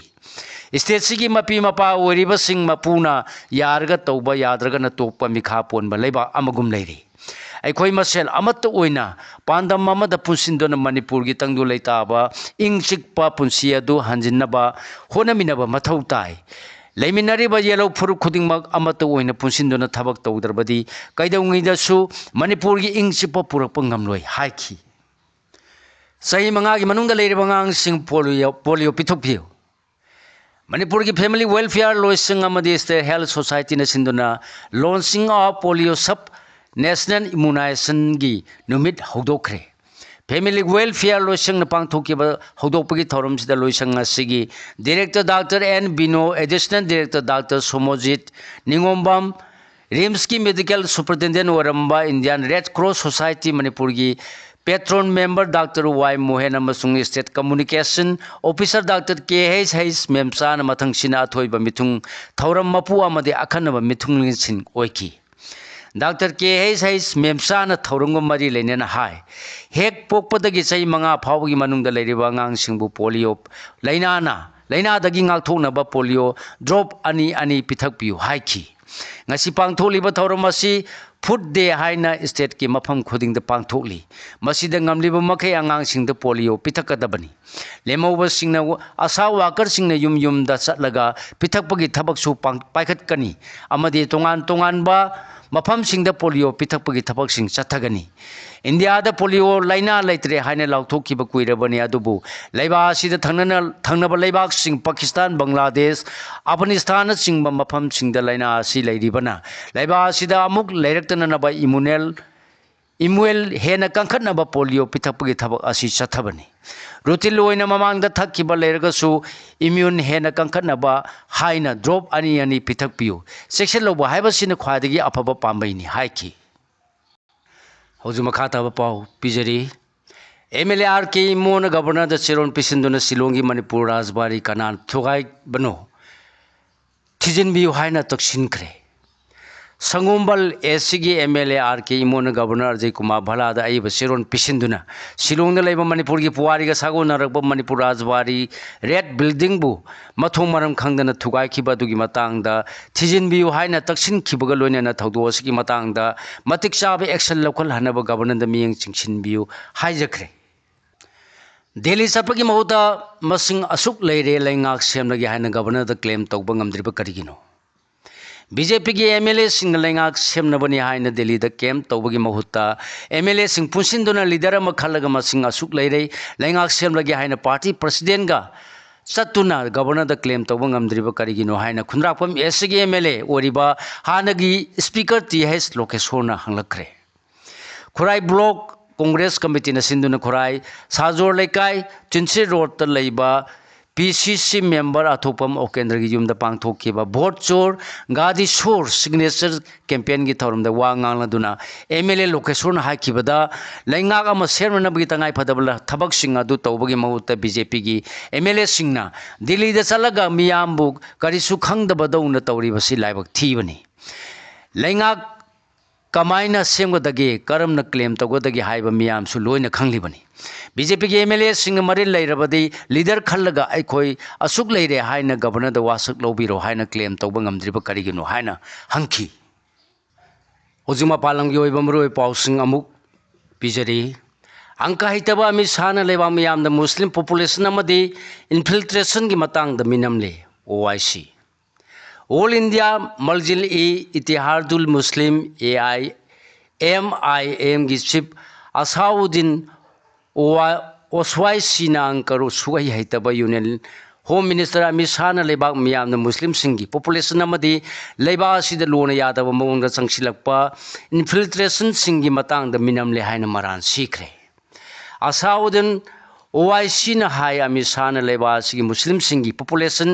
ꯏꯁꯇꯦꯠꯁꯤꯒꯤ ꯃꯄꯤ ꯃꯄꯥ ꯑꯣꯏꯔꯤꯕꯁꯤꯡ ꯃꯄꯨꯅ ꯌꯥꯔꯒ ꯇꯧꯕ, ꯌꯥꯗ꯭ꯔꯒꯅ ꯇꯣꯛꯄ ꯃꯤꯈꯥ ꯄꯣꯟꯕ ꯂꯩꯕꯥꯛ ꯑꯃꯒꯨꯝ ꯂꯩꯔꯤ꯫ ꯑꯩꯈꯣꯏ ꯃꯁꯦꯜ ꯑꯃꯠꯇ ꯑꯣꯏꯅ ꯄꯥꯟꯗꯝ ꯑꯃꯗ ꯄꯨꯟꯁꯤꯟꯗꯨꯅ ꯃꯅꯤꯄꯨꯔꯒꯤ ꯇꯪꯗꯨ ꯂꯩꯇꯥꯕ ꯏꯪ ꯆꯤꯛꯄ ꯄꯨꯟꯁꯤ ꯑꯗꯨ ꯍꯟꯖꯤꯟꯅꯕ ꯍꯣꯠꯅꯃꯤꯟꯅꯕ ꯃꯊꯧ ꯇꯥꯏ꯫ ꯂꯩꯃꯤꯟꯅꯔꯤꯕ ꯌꯦꯜꯍꯧ ꯐꯨꯔꯨꯞ ꯈꯨꯗꯤꯡꯃꯛ ꯑꯃꯠꯇ ꯑꯣꯏꯅ ꯄꯨꯟꯁꯤꯟꯗꯨꯅ ꯊꯕꯛ ꯇꯧꯗ꯭ꯔꯕꯗꯤ ꯀꯩꯗꯧꯉꯩꯗꯁꯨ ꯃꯅꯤꯄꯨꯔꯒꯤ ꯏꯪ ꯆꯤꯛꯄ ꯄꯨꯔꯛꯄ ꯉꯝꯂꯣꯏ ꯍꯥꯏꯈꯤ꯫ ꯆꯍꯤ ꯃꯉꯥꯒꯤ ꯃꯅꯨꯡꯗ ꯂꯩꯔꯤꯕ ꯑꯉꯥꯡꯁꯤꯡ ꯄꯣꯂꯤꯑꯣ, ꯄꯣꯂꯤꯑꯣ ꯄꯤꯊꯛꯄꯤꯌꯨ꯫ ꯃꯅꯤꯄꯨꯔꯒꯤ ꯐꯦꯃꯤꯂꯤ ꯋꯦꯜꯐꯤꯌꯥꯔ ꯂꯣꯏꯁꯪ ꯑꯃꯗꯤ ꯁ꯭ꯇꯦꯠ ꯍꯦꯜꯊ ꯁꯣꯁꯥꯏꯇꯤꯅ ꯁꯤꯟꯗꯨꯅ Launching of Polio Sub National Immunizationꯒꯤ ꯅꯨꯃꯤꯠ ꯍꯧꯗꯣꯛꯈ꯭ꯔꯦ꯫ ꯐꯦꯃꯤꯂꯤ ꯋꯦꯜꯐꯤꯌꯥꯔ ꯂꯣꯏꯁꯪꯅ ꯄꯥꯡꯊꯣꯛꯈꯤꯕ ꯍꯧꯗꯣꯛꯄꯒꯤ ꯊꯧꯔꯝꯁꯤꯗ ꯂꯣꯏꯁꯪ ꯑꯁꯤꯒꯤ director doctor N Bino, additional director doctor Somojit Ningombam, ꯔꯤꯝꯁꯀꯤ ꯃꯦꯗꯤꯀꯦꯜ ꯁꯨꯄꯔꯤꯟꯇꯦꯟꯗꯦꯟ ꯑꯣꯏꯔꯝꯕ ꯏꯟꯗꯤꯌꯥꯟ ꯔꯦꯗ ꯀ꯭ꯔꯣꯁ ꯁꯣꯁꯥꯏꯇꯤ ꯃꯅꯤꯄꯨꯔꯒꯤ ꯄꯦꯇ꯭ꯔꯣꯟ ꯃꯦꯝꯕꯔ ꯗꯥꯛꯇꯔ ꯋꯥꯏ ꯃꯣꯍꯦꯟ ꯑꯃꯁꯨꯡ ꯁ꯭ꯇꯦꯠ ꯀꯝꯃꯨꯅꯤꯀꯦꯁꯟ ꯑꯣꯐꯤꯁꯔ ꯗꯥꯛꯇꯔ ꯀꯦ ꯍꯩꯁ ꯍꯩꯁ ꯃꯦꯝꯆꯥꯅ ꯃꯊꯪꯁꯤꯅ ꯑꯊꯣꯏꯕ ꯃꯤꯊꯨꯡ ꯊꯧꯔꯝ ꯃꯄꯨ ꯑꯃꯗꯤ ꯑꯈꯟꯅꯕ ꯃꯤꯊꯨꯡꯂꯦꯟꯁꯤꯡ ꯑꯣꯏꯈꯤ꯫ ꯗꯥꯛꯇꯔ ꯀꯦ ꯍꯩꯁ ꯍꯩꯁ ꯃꯦꯝꯆꯥꯅ ꯊꯧꯔꯝꯒ ꯃꯔꯤ ꯂꯩꯅꯅ ꯍꯥꯏ, ꯍꯦꯛ ꯄꯣꯛꯄꯗꯒꯤ ꯆꯍꯤ ꯃꯉꯥ ꯐꯥꯎꯕꯒꯤ ꯃꯅꯨꯡꯗ ꯂꯩꯔꯤꯕ ꯑꯉꯥꯡꯁꯤꯡꯕꯨ ꯄꯣꯂꯤꯑꯣ ꯂꯥꯏꯅꯥꯅ, ꯂꯥꯏꯅꯥꯗꯒꯤ ꯉꯥꯛꯊꯣꯛꯅꯕ ꯄꯣꯂꯤꯑꯣ ꯗ꯭ꯔꯣꯞ ꯑꯅꯤ ꯑꯅꯤ ꯄꯤꯊꯛꯄꯤꯌꯨ ꯍꯥꯏꯈꯤ꯫ ꯉꯁꯤ ꯄꯥꯡꯊꯣꯛꯂꯤꯕ ꯊꯧꯔꯝ ꯑꯁꯤ ꯐꯨꯗ ꯗꯦ ꯍꯥꯏꯅ ꯁ꯭ꯇꯦꯠꯀꯤ ꯃꯐꯝ ꯈꯨꯗꯤꯡꯗ ꯄꯥꯡꯊꯣꯛꯂꯤ꯫ ꯃꯁꯤꯗ ꯉꯝꯂꯤꯕ ꯃꯈꯩ ꯑꯉꯥꯡꯁꯤꯡꯗ ꯄꯣꯂꯤꯑꯣ ꯄꯤꯊꯛꯀꯗꯕꯅꯤ꯫ ꯂꯦꯝꯍꯧꯕꯁꯤꯡꯅ, ꯑꯁꯥ ꯋꯥꯀꯔꯁꯤꯡꯅ ꯌꯨꯝ ꯌꯨꯝꯗ ꯆꯠꯂꯒ ꯄꯤꯊꯛꯄꯒꯤ ꯊꯕꯛꯁꯨ ꯄꯥꯡ-, ꯄꯥꯏꯈꯠꯀꯅꯤ ꯑꯃꯗꯤ ꯇꯣꯉꯥꯟ ꯇꯣꯉꯥꯟꯕ ꯃꯐꯝꯁꯤꯡꯗ ꯄꯣꯂꯤꯑꯣ ꯄꯤꯊꯛꯄꯒꯤ ꯊꯕꯛꯁꯤꯡ ꯆꯠꯊꯒꯅꯤ꯫ ꯏꯟꯗꯤꯌꯥꯗ ꯄꯣꯂꯤꯑꯣ ꯂꯥꯏꯅꯥ ꯂꯩꯇ꯭ꯔꯦ ꯍꯥꯏꯅ ꯂꯥꯎꯊꯣꯛꯈꯤꯕ ꯀꯨꯏꯔꯕꯅꯤ, ꯑꯗꯨꯕꯨ ꯂꯩꯕꯥꯛ ꯑꯁꯤꯗ ꯊꯪꯅꯅ-, ꯊꯪꯅꯕ ꯂꯩꯕꯥꯛꯁꯤꯡ ꯄꯥꯀꯤꯁꯇꯥꯟ, ꯕꯪꯒ꯭ꯂꯥꯗꯦꯁ, ꯑꯐꯒꯥꯅꯤꯁꯇꯥꯟꯅꯆꯤꯡꯕ ꯃꯐꯝꯁꯤꯡꯗ ꯂꯥꯏꯅꯥ ꯑꯁꯤ ꯂꯩꯔꯤꯕꯅ ꯂꯩꯕꯥꯛ ꯑꯁꯤꯗ ꯑꯃꯨꯛ ꯂꯩꯔꯛꯇꯅꯅꯕ ꯏꯃꯨꯅꯦꯜ, ꯏꯃꯨꯑꯦꯜ ꯍꯦꯟꯅ ꯀꯟꯈꯠꯅꯕ ꯄꯣꯂꯤꯑꯣ ꯄꯤꯊꯛꯄꯒꯤ ꯊꯕꯛ ꯑꯁꯤ ꯆꯠꯊꯕꯅꯤ꯫ ꯔꯨꯇꯤꯟ ꯑꯣꯏꯅ ꯃꯃꯥꯡꯗ ꯊꯛꯈꯤꯕ ꯂꯩꯔꯒꯁꯨ ꯏꯃ꯭ꯌꯨꯟ ꯍꯦꯟꯅ ꯀꯟꯈꯠꯅꯕ ꯍꯥꯏꯅ ꯗ꯭ꯔꯣꯞ ꯑꯅꯤ ꯑꯅꯤ ꯄꯤꯊꯛꯄꯤꯌꯨ꯫ ꯆꯦꯛꯁꯤꯜꯍꯧꯕ ꯍꯥꯏꯕꯁꯤꯅ ꯈ꯭ꯋꯥꯏꯗꯒꯤ ꯑꯐꯕ ꯄꯥꯝꯕꯩꯅꯤ ꯍꯥꯏꯈꯤ꯫ ꯍꯧꯖꯤꯛ ꯃꯈꯥ ꯇꯥꯕ ꯄꯥꯎ ꯄꯤꯖꯔꯤ꯫ M L A R K ꯏꯃꯣꯅ ꯒꯕꯔꯅꯔꯗ ꯆꯦꯔꯣꯜ ꯄꯤꯁꯤꯟꯗꯨꯅ ꯁꯤꯂꯣꯡꯒꯤ ꯃꯅꯤꯄꯨꯔ ꯔꯥꯖꯕꯥꯔꯤ ꯀꯅꯥꯅ ꯊꯨꯒꯥꯏꯕꯅꯣ ꯊꯤꯖꯤꯟꯕꯤꯌꯨ ꯍꯥꯏꯅ ꯇꯛꯁꯤꯟꯈ꯭ꯔꯦ꯫ ꯁꯪꯒꯣꯝꯕꯜ ꯑꯦꯁ ꯁꯤꯒꯤ M L A R K ꯏꯃꯣꯅ ꯒꯕꯔꯅꯔ ꯑꯖꯌ ꯀꯨꯃꯥꯔ ꯚꯜꯂꯥꯗ ꯑꯏꯕ ꯆꯦꯔꯣꯜ ꯄꯤꯁꯤꯟꯗꯨꯅ ꯁꯤꯂꯣꯡꯗ ꯂꯩꯕ ꯃꯅꯤꯄꯨꯔꯒꯤ ꯄꯨꯋꯥꯔꯤꯒ ꯁꯥꯒꯣꯟꯅꯔꯛꯄ ꯃꯅꯤꯄꯨꯔ ꯔꯥꯖꯕꯥꯔꯤ ꯔꯦꯠ ꯕꯤꯜꯗꯤꯡꯕꯨ ꯃꯊꯣꯡ ꯃꯔꯝ ꯈꯪꯗꯅ ꯊꯨꯒꯥꯏꯈꯤꯕ ꯑꯗꯨꯒꯤ ꯃꯇꯥꯡꯗ ꯊꯤꯖꯤꯟꯕꯤꯌꯨ ꯍꯥꯏꯅ ꯇꯛꯁꯤꯟꯈꯤꯕꯒ ꯂꯣꯏꯅꯅ ꯊꯧꯗꯣꯛ ꯑꯁꯤꯒꯤ ꯃꯇꯥꯡꯗ ꯃꯇꯤꯛ ꯆꯥꯕ action ꯂꯧꯈꯠꯍꯟꯅꯕ ꯒꯕꯔꯅꯔꯗ ꯃꯤꯠꯌꯦꯡ ꯆꯤꯡꯁꯤꯟꯕꯤꯌꯨ ꯍꯥꯏꯖꯈ꯭ꯔꯦ꯫ ꯗꯦꯜꯂꯤ ꯆꯠꯄꯒꯤ ꯃꯍꯨꯠꯇ ꯃꯁꯤꯡ ꯑꯁꯨꯛ ꯂꯩꯔꯦ, ꯂꯩꯉꯥꯛ ꯁꯦꯝꯂꯒꯦ ꯍꯥꯏꯅ ꯒꯕꯔꯅꯔꯗ claim ꯇꯧꯕ ꯉꯝꯗ꯭ꯔꯤꯕ ꯀꯔꯤꯒꯤꯅꯣ? ꯕꯤ ꯖꯦ ꯄꯤꯒꯤ ꯑꯦꯝ ꯑꯦꯜ ꯑꯦꯁꯤꯡꯅ ꯂꯩꯉꯥꯛ ꯁꯦꯝꯅꯕꯅꯤ ꯍꯥꯏꯅ ꯗꯦꯜꯂꯤꯗ camp ꯇꯧꯕꯒꯤ ꯃꯍꯨꯠꯇ ꯑꯦꯝ ꯑꯦꯜ ꯑꯦꯁꯤꯡ ꯄꯨꯟꯁꯤꯟꯗꯨꯅ leader ꯑꯃ ꯈꯜꯂꯒ ꯃꯁꯤꯡ ꯑꯁꯨꯛ ꯂꯩꯔꯦ, ꯂꯩꯉꯥꯛ ꯁꯦꯝꯂꯒꯦ ꯍꯥꯏꯅ party presidentꯒ ꯆꯠꯇꯨꯅ ꯒꯕꯔꯅꯔꯗ claim ꯇꯧꯕ ꯉꯝꯗ꯭ꯔꯤꯕ ꯀꯔꯤꯒꯤꯅꯣ ꯍꯥꯏꯅ ꯈꯨꯟꯗ꯭ꯔꯥꯛꯄꯝ ꯑꯦꯁ ꯁꯤꯒꯤ ꯑꯦꯝ ꯑꯦꯜ ꯑꯦ ꯑꯣꯏꯔꯤꯕ ꯍꯥꯟꯅꯒꯤ speaker ꯇꯤ ꯑꯩꯆ ꯂꯣꯀꯦꯁꯣꯔꯅ ꯍꯪꯂꯛꯈ꯭ꯔꯦ꯫ ꯈꯨꯔꯥꯏ block Congress committeeꯅ ꯁꯤꯟꯗꯨꯅ ꯈꯨꯔꯥꯏ ꯁꯥꯖꯣꯔ ꯂꯩꯀꯥꯏ ꯆꯤꯟꯁꯤ ꯔꯣꯗꯇ ꯂꯩꯕ ꯄꯤ ꯁꯤ ꯁꯤ member ꯑꯊꯣꯛꯄꯝ ꯑꯣꯀꯦꯟꯗ꯭ꯔꯒꯤ ꯌꯨꯝꯗ ꯄꯥꯡꯊꯣꯛꯈꯤꯕ Vote Chor Gadi Chor signature campaignꯒꯤ ꯊꯧꯔꯝꯗ ꯋꯥ ꯉꯥꯡꯂꯗꯨꯅ ꯑꯦꯝ ꯑꯦꯜ ꯑꯦ ꯂꯣꯀꯦꯁꯣꯔꯅ ꯍꯥꯏꯈꯤꯕꯗ, ꯂꯩꯉꯥꯛ ꯑꯃ ꯁꯦꯝꯅꯅꯕꯒꯤ ꯇꯉꯥꯏ ꯐꯗꯕ ꯊꯕꯛꯁꯤꯡ ꯑꯗꯨ ꯇꯧꯕꯒꯤ ꯃꯍꯨꯠꯇ ꯕꯤ ꯖꯦ ꯄꯤꯒꯤ ꯑꯦꯝ ꯑꯦꯜ ꯑꯦꯁꯤꯡꯅ ꯗꯤꯜꯂꯤꯗ ꯆꯠꯂꯒ ꯃꯤꯌꯥꯝꯕꯨ ꯀꯔꯤꯁꯨ ꯈꯪꯗꯕꯗꯧꯅ ꯇꯧꯔꯤꯕꯁꯤ ꯂꯥꯏꯕꯛ ꯊꯤꯕꯅꯤ꯫ ꯂꯩꯉꯥꯛ ꯀꯃꯥꯏꯅ ꯁꯦꯝꯒꯗꯒꯦ, ꯀꯔꯝꯅ claim ꯇꯧꯒꯗꯒꯦ ꯍꯥꯏꯕ ꯃꯤꯌꯥꯝꯁꯨ ꯂꯣꯏꯅ ꯈꯪꯂꯤꯕꯅꯤ꯫ ꯕꯤ ꯖꯦ ꯄꯤꯒꯤ ꯑꯦꯝ ꯑꯦꯜ ꯑꯦꯁꯤꯡꯒ ꯃꯔꯤ ꯂꯩꯔꯕꯗꯤ leader ꯈꯜꯂꯒ ꯑꯩꯈꯣꯏ ꯑꯁꯨꯛ ꯂꯩꯔꯦ ꯍꯥꯏꯅ ꯒꯕꯔꯅꯔꯗ ꯋꯥꯁꯛ ꯂꯧꯕꯤꯔꯣ ꯍꯥꯏꯅ claim ꯇꯧꯕ ꯉꯝꯗ꯭ꯔꯤꯕ ꯀꯔꯤꯒꯤꯅꯣ ꯍꯥꯏꯅ ꯍꯪꯈꯤ꯫ ꯍꯧꯖꯤꯛ ꯃꯄꯥꯟ ꯂꯝꯒꯤ ꯑꯣꯏꯕ ꯃꯔꯨꯑꯣꯏꯕ ꯄꯥꯎꯁꯤꯡ ꯑꯃꯨꯛ ꯄꯤꯖꯔꯤ꯫ ꯑꯪꯀ ꯍꯩꯇꯕ ꯑꯃꯤꯠ ꯁꯥꯍꯅ ꯂꯩꯕꯥꯛ ꯃꯤꯌꯥꯝꯗ ꯃꯨꯁꯂꯤꯝ population ꯑꯃꯗꯤ infiltrationꯒꯤ ꯃꯇꯥꯡꯗ ꯃꯤꯅꯝꯂꯦ꯫ ꯑꯣ I C. All India Marjan-e-Ittehadul Muslim, A I M I ꯑꯦꯝꯒꯤ chief ꯑꯁꯥꯎꯗꯤꯟ ꯑꯣꯋꯥ-, ꯑꯣꯁꯋꯥꯏꯁꯤꯅ ꯑꯪꯀꯔ ꯁꯨꯛꯍꯩ ꯍꯩꯇꯕ Union Home Minister ꯑꯃꯤꯠ ꯁꯥꯍꯅ ꯂꯩꯕꯥꯛ ꯃꯤꯌꯥꯝꯅ ꯃꯨꯁꯂꯤꯝꯁꯤꯡꯒꯤ population ꯑꯃꯗꯤ ꯂꯩꯕꯥꯛ ꯑꯁꯤꯗ ꯂꯣꯟꯅ ꯌꯥꯗꯕ ꯃꯑꯣꯡꯗ ꯆꯪꯁꯤꯜꯂꯛꯄ infiltrationꯁꯤꯡꯒꯤ ꯃꯇꯥꯡꯗ ꯃꯤꯅꯝꯂꯦ ꯍꯥꯏꯅ ꯃꯔꯥꯜ ꯁꯤꯈ꯭ꯔꯦ꯫ ꯑꯁꯥꯎꯗꯤꯟ ꯑꯣ ꯑꯥꯏ ꯁꯤꯅ ꯍꯥꯏ, ꯑꯃꯤꯠ ꯁꯥꯍꯅ ꯂꯩꯕꯥꯛ ꯑꯁꯤꯒꯤ ꯃꯨꯁꯂꯤꯝꯁꯤꯡꯒꯤ ꯄꯣꯄꯨꯂꯦꯁꯟ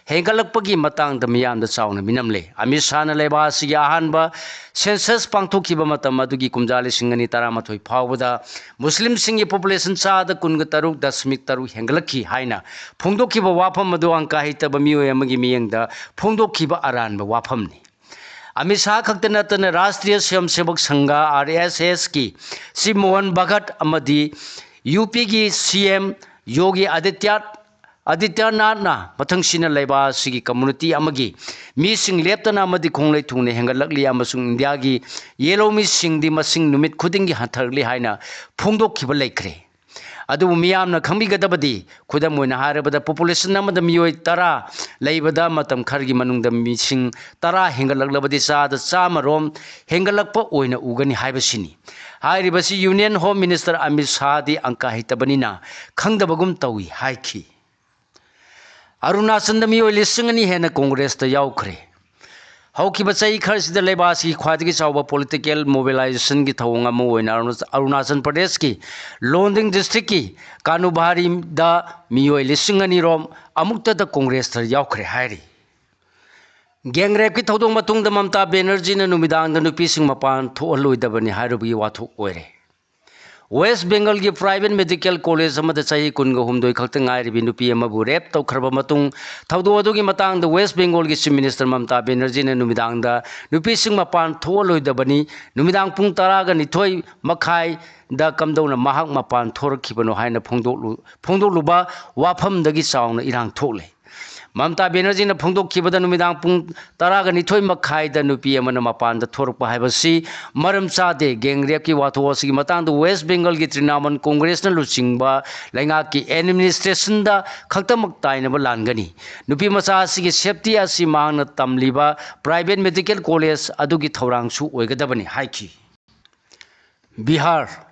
ꯍꯦꯟꯒꯠꯂꯛꯄꯒꯤ ꯃꯇꯥꯡꯗ ꯃꯤꯌꯥꯝꯗ ꯆꯥꯎꯅ ꯃꯤꯅꯝꯂꯦ꯫ ꯑꯃꯤꯠ ꯁꯥꯍꯅ ꯂꯩꯕꯥꯛ ꯑꯁꯤꯒꯤ ꯑꯍꯥꯟꯕ ꯁꯦꯟꯁꯁ ꯄꯥꯡꯊꯣꯛꯈꯤꯕ ꯃꯇꯝ ꯑꯗꯨꯒꯤ ꯀꯨꯝꯖꯥ ꯂꯤꯁꯤꯡ ꯑꯅꯤ ꯇꯔꯥꯃꯥꯊꯣꯏ ꯐꯥꯎꯕꯗ ꯃꯨꯁꯂꯤꯝꯁꯤꯡꯒꯤ ꯄꯣꯄꯨꯂꯦꯁꯟ ꯆꯥꯗ ꯀꯨꯟꯒ ꯇꯔꯨꯛ ꯗꯁꯃꯤꯛ ꯇꯔꯨꯛ ꯍꯦꯟꯒꯠꯂꯛꯈꯤ ꯍꯥꯏꯅ ꯐꯣꯡꯗꯣꯛꯈꯤꯕ ꯋꯥꯐꯝ ꯑꯗꯨ ꯑꯪꯀ ꯍꯩꯇꯕ ꯃꯤꯑꯣꯏ ꯑꯃꯒꯤ ꯃꯤꯠꯌꯦꯡꯗ ꯐꯣꯡꯗꯣꯛꯈꯤꯕ ꯑꯔꯥꯟꯕ ꯋꯥꯐꯝꯅꯤ꯫ ꯑꯃꯤꯠ ꯁꯥꯍ ꯈꯛꯇ ꯅꯠꯇꯅ ꯔꯥꯁꯇ꯭ꯔꯤꯌ ꯁ꯭ꯋꯌꯝꯁꯦꯕꯛ ꯁꯪꯘ, ꯑꯥꯔ ꯑꯦꯁ ꯑꯦꯁꯀꯤ ꯁꯤ ꯃꯣꯍꯟ ꯚꯒꯠ ꯑꯃꯗꯤ ꯌꯨ ꯄꯤꯒꯤ ꯁꯤ ꯑꯦꯝ ꯌꯣꯒꯤ ꯑꯥꯗꯤꯇ꯭ꯌ, ꯑꯥꯗꯤꯇ꯭ꯌꯅꯥꯊꯅ ꯃꯊꯪꯁꯤꯅ ꯂꯩꯕꯥꯛ ꯑꯁꯤꯒꯤ ꯀꯝꯃ꯭ꯌꯨꯅꯤꯇꯤ ꯑꯃꯒꯤ ꯃꯤꯁꯤꯡ ꯂꯦꯞꯇꯅ ꯑꯃꯗꯤ ꯈꯣꯡꯂꯩ ꯊꯨꯡꯅ ꯍꯦꯟꯒꯠꯂꯛꯂꯤ ꯑꯃꯁꯨꯡ ꯏꯟꯗꯤꯌꯥꯒꯤ ꯌꯦꯜꯍꯧꯃꯤꯁꯤꯡꯗꯤ ꯃꯁꯤꯡ ꯅꯨꯃꯤꯠ ꯈꯨꯗꯤꯡꯒꯤ ꯍꯟꯊꯔꯛꯂꯤ ꯍꯥꯏꯅ ꯐꯣꯡꯗꯣꯛꯈꯤꯕ ꯂꯩꯈ꯭ꯔꯦ꯫ ꯑꯗꯨꯕꯨ ꯃꯤꯌꯥꯝꯅ ꯈꯪꯕꯤꯒꯗꯕꯗꯤ, ꯈꯨꯗꯝ ꯑꯣꯏꯅ ꯍꯥꯏꯔꯕꯗ, ꯄꯣꯄꯨꯂꯦꯁꯟ ꯑꯃꯗ ꯃꯤꯑꯣꯏ ꯇꯔꯥ ꯂꯩꯕꯗ ꯃꯇꯝ ꯈꯔꯒꯤ ꯃꯅꯨꯡꯗ ꯃꯤꯁꯤꯡ ꯇꯔꯥ ꯍꯦꯟꯒꯠꯂꯛꯂꯕꯗꯤ ꯆꯥꯗ ꯆꯥꯝꯃꯔꯣꯝ ꯍꯦꯟꯒꯠꯂꯛꯄ ꯑꯣꯏꯅ ꯎꯒꯅꯤ ꯍꯥꯏꯕꯁꯤꯅꯤ꯫ ꯍꯥꯏꯔꯤꯕꯁꯤ ꯌꯨꯅꯤꯌꯟ ꯍꯣꯝ ꯃꯤꯅꯤꯁꯇꯔ ꯑꯃꯤꯠ ꯁꯥꯍꯗꯤ ꯑꯪꯀ ꯍꯩꯇꯕꯅꯤꯅ ꯈꯪꯗꯕꯒꯨꯝ ꯇꯧꯏ ꯍꯥꯏꯈꯤ꯫ ꯑꯔꯨꯅꯥꯆꯜꯗ ꯃꯤꯑꯣꯏ ꯂꯤꯁꯤꯡ ꯑꯅꯤ ꯍꯦꯟꯅ ꯀꯣꯡꯒ꯭ꯔꯦꯁꯇ ꯌꯥꯎꯈ꯭ꯔꯦ꯫ ꯍꯧꯈꯤꯕ ꯆꯍꯤ ꯈꯔꯁꯤꯗ ꯂꯩꯕꯥꯛ ꯑꯁꯤꯒꯤ ꯈ꯭ꯋꯥꯏꯗꯒꯤ ꯆꯥꯎꯕ ꯄꯣꯂꯤꯇꯤꯀꯦꯜ ꯃꯣꯕꯤꯂꯥꯏꯖꯦꯁꯟꯒꯤ ꯊꯧꯑꯣꯡ ꯑꯃ ꯑꯣꯏꯅ ꯑꯔꯨꯅꯥꯆ-, ꯑꯔꯨꯅꯥꯆꯜ ꯄ꯭ꯔꯗꯦꯁꯀꯤ ꯂꯣꯟꯗꯤꯡ ꯗꯤꯁꯇ꯭ꯔꯤꯛꯀꯤ ꯀꯥꯅꯨꯚꯥꯔꯤꯗ ꯃꯤꯑꯣꯏ ꯂꯤꯁꯤꯡ ꯑꯅꯤ ꯔꯣꯝ ꯑꯃꯨꯛꯇꯗ ꯀꯣꯡꯒ꯭ꯔꯦꯁꯇ ꯌꯥꯎꯈ꯭ꯔꯦ ꯍꯥꯏꯔꯤ꯫ ꯒꯦꯡꯔꯦꯞꯀꯤ ꯊꯧꯗꯣꯛ ꯃꯇꯨꯡꯗ ꯃꯃꯇꯥ ꯕꯦꯅꯔꯖꯤꯅ ꯅꯨꯃꯤꯗꯥꯡꯗ ꯅꯨꯄꯤꯁꯤꯡ ꯃꯄꯥꯟ ꯊꯣꯛꯍꯜꯂꯣꯏꯗꯕꯅꯤ ꯍꯥꯏꯔꯨꯕꯒꯤ ꯋꯥꯊꯣꯛ ꯑꯣꯏꯔꯦ꯫ ꯋꯦꯁ ꯕꯦꯡꯒꯜꯒꯤ ꯄ꯭ꯔꯥꯏꯚꯦꯠ ꯃꯦꯗꯤꯀꯦꯜ ꯀꯣꯂꯦꯖ ꯑꯃꯗ ꯆꯍꯤ ꯀꯨꯟꯒ ꯍꯨꯝꯗꯣꯏ ꯈꯛꯇ ꯉꯥꯏꯔꯤꯕꯤ ꯅꯨꯄꯤ ꯑꯃꯕꯨ ꯔꯦꯞ ꯇꯧꯈ꯭ꯔꯕ ꯃꯇꯨꯡ, ꯊꯧꯗꯣꯛ ꯑꯗꯨꯒꯤ ꯃꯇꯥꯡꯗ ꯋꯦꯁ ꯕꯦꯡꯒꯣꯜꯒꯤ ꯆꯤꯐ ꯃꯤꯅꯤꯁꯇꯔ ꯃꯃꯇꯥ ꯕꯦꯅꯔꯖꯤꯅ ꯅꯨꯃꯤꯗꯥꯡꯗ ꯅꯨꯄꯤꯁꯤꯡ ꯃꯄꯥꯟ ꯊꯣꯛꯍꯜꯂꯣꯏꯗꯕꯅꯤ, ꯅꯨꯃꯤꯗꯥꯡ ꯄꯨꯡ ꯇꯔꯥꯒ ꯅꯤꯊꯣꯏ ꯃꯈꯥꯏꯗ ꯀꯝꯗꯧꯅ ꯃꯍꯥꯛ ꯃꯄꯥꯟ ꯊꯣꯔꯛꯈꯤꯕꯅꯣ ꯍꯥꯏꯅ ꯐꯣꯡꯗꯣꯛꯂꯨ-, ꯐꯣꯡꯗꯣꯛꯂꯨꯕ ꯋꯥꯐꯝꯗꯒꯤ ꯆꯥꯎꯅ ꯏꯔꯥꯡ ꯊꯣꯛꯂꯦ꯫ ꯃꯃꯇꯥ ꯕꯦꯅꯔꯖꯤꯅ ꯐꯣꯡꯗꯣꯛꯈꯤꯕꯗ ꯅꯨꯃꯤꯗꯥꯡ ꯄꯨꯡ ꯇꯔꯥꯒ ꯅꯤꯊꯣꯏ ꯃꯈꯥꯏꯗ ꯅꯨꯄꯤ ꯑꯃꯅ ꯃꯄꯥꯟꯗ ꯊꯣꯔꯛꯄ ꯍꯥꯏꯕꯁꯤ ꯃꯔꯝ ꯆꯥꯗꯦ꯫ ꯒꯦꯡꯔꯦꯞꯀꯤ ꯋꯥꯊꯣꯛ ꯑꯁꯤꯒꯤ ꯃꯇꯥꯡꯗ ꯋꯦꯁ ꯕꯦꯡꯒꯜꯒꯤ ꯇ꯭ꯔꯤꯅꯥꯃꯨꯜ ꯀꯣꯡꯒ꯭ꯔꯦꯁꯅ ꯂꯨꯆꯤꯡꯕ ꯂꯩꯉꯥꯛꯀꯤ ꯑꯦꯗꯃꯤꯅꯤꯁꯇ꯭ꯔꯦꯁꯟꯗ ꯈꯛꯇꯃꯛ ꯇꯥꯏꯅꯕ ꯂꯥꯟꯒꯅꯤ꯫ ꯅꯨꯄꯤ ꯃꯆꯥ ꯑꯁꯤꯒꯤ ꯁꯦꯐꯇꯤ ꯑꯁꯤ ꯃꯍꯥꯛꯅ ꯇꯝꯂꯤꯕ ꯄ꯭ꯔꯥꯏꯚꯦꯠ ꯃꯦꯗꯤꯀꯦꯜ ꯀꯣꯂꯦꯖ ꯑꯗꯨꯒꯤ ꯊꯧꯔꯥꯡꯁꯨ ꯑꯣꯏꯒꯗꯕꯅꯤ ꯍꯥꯏꯈꯤ꯫ ꯕꯤꯍꯥꯔ꯫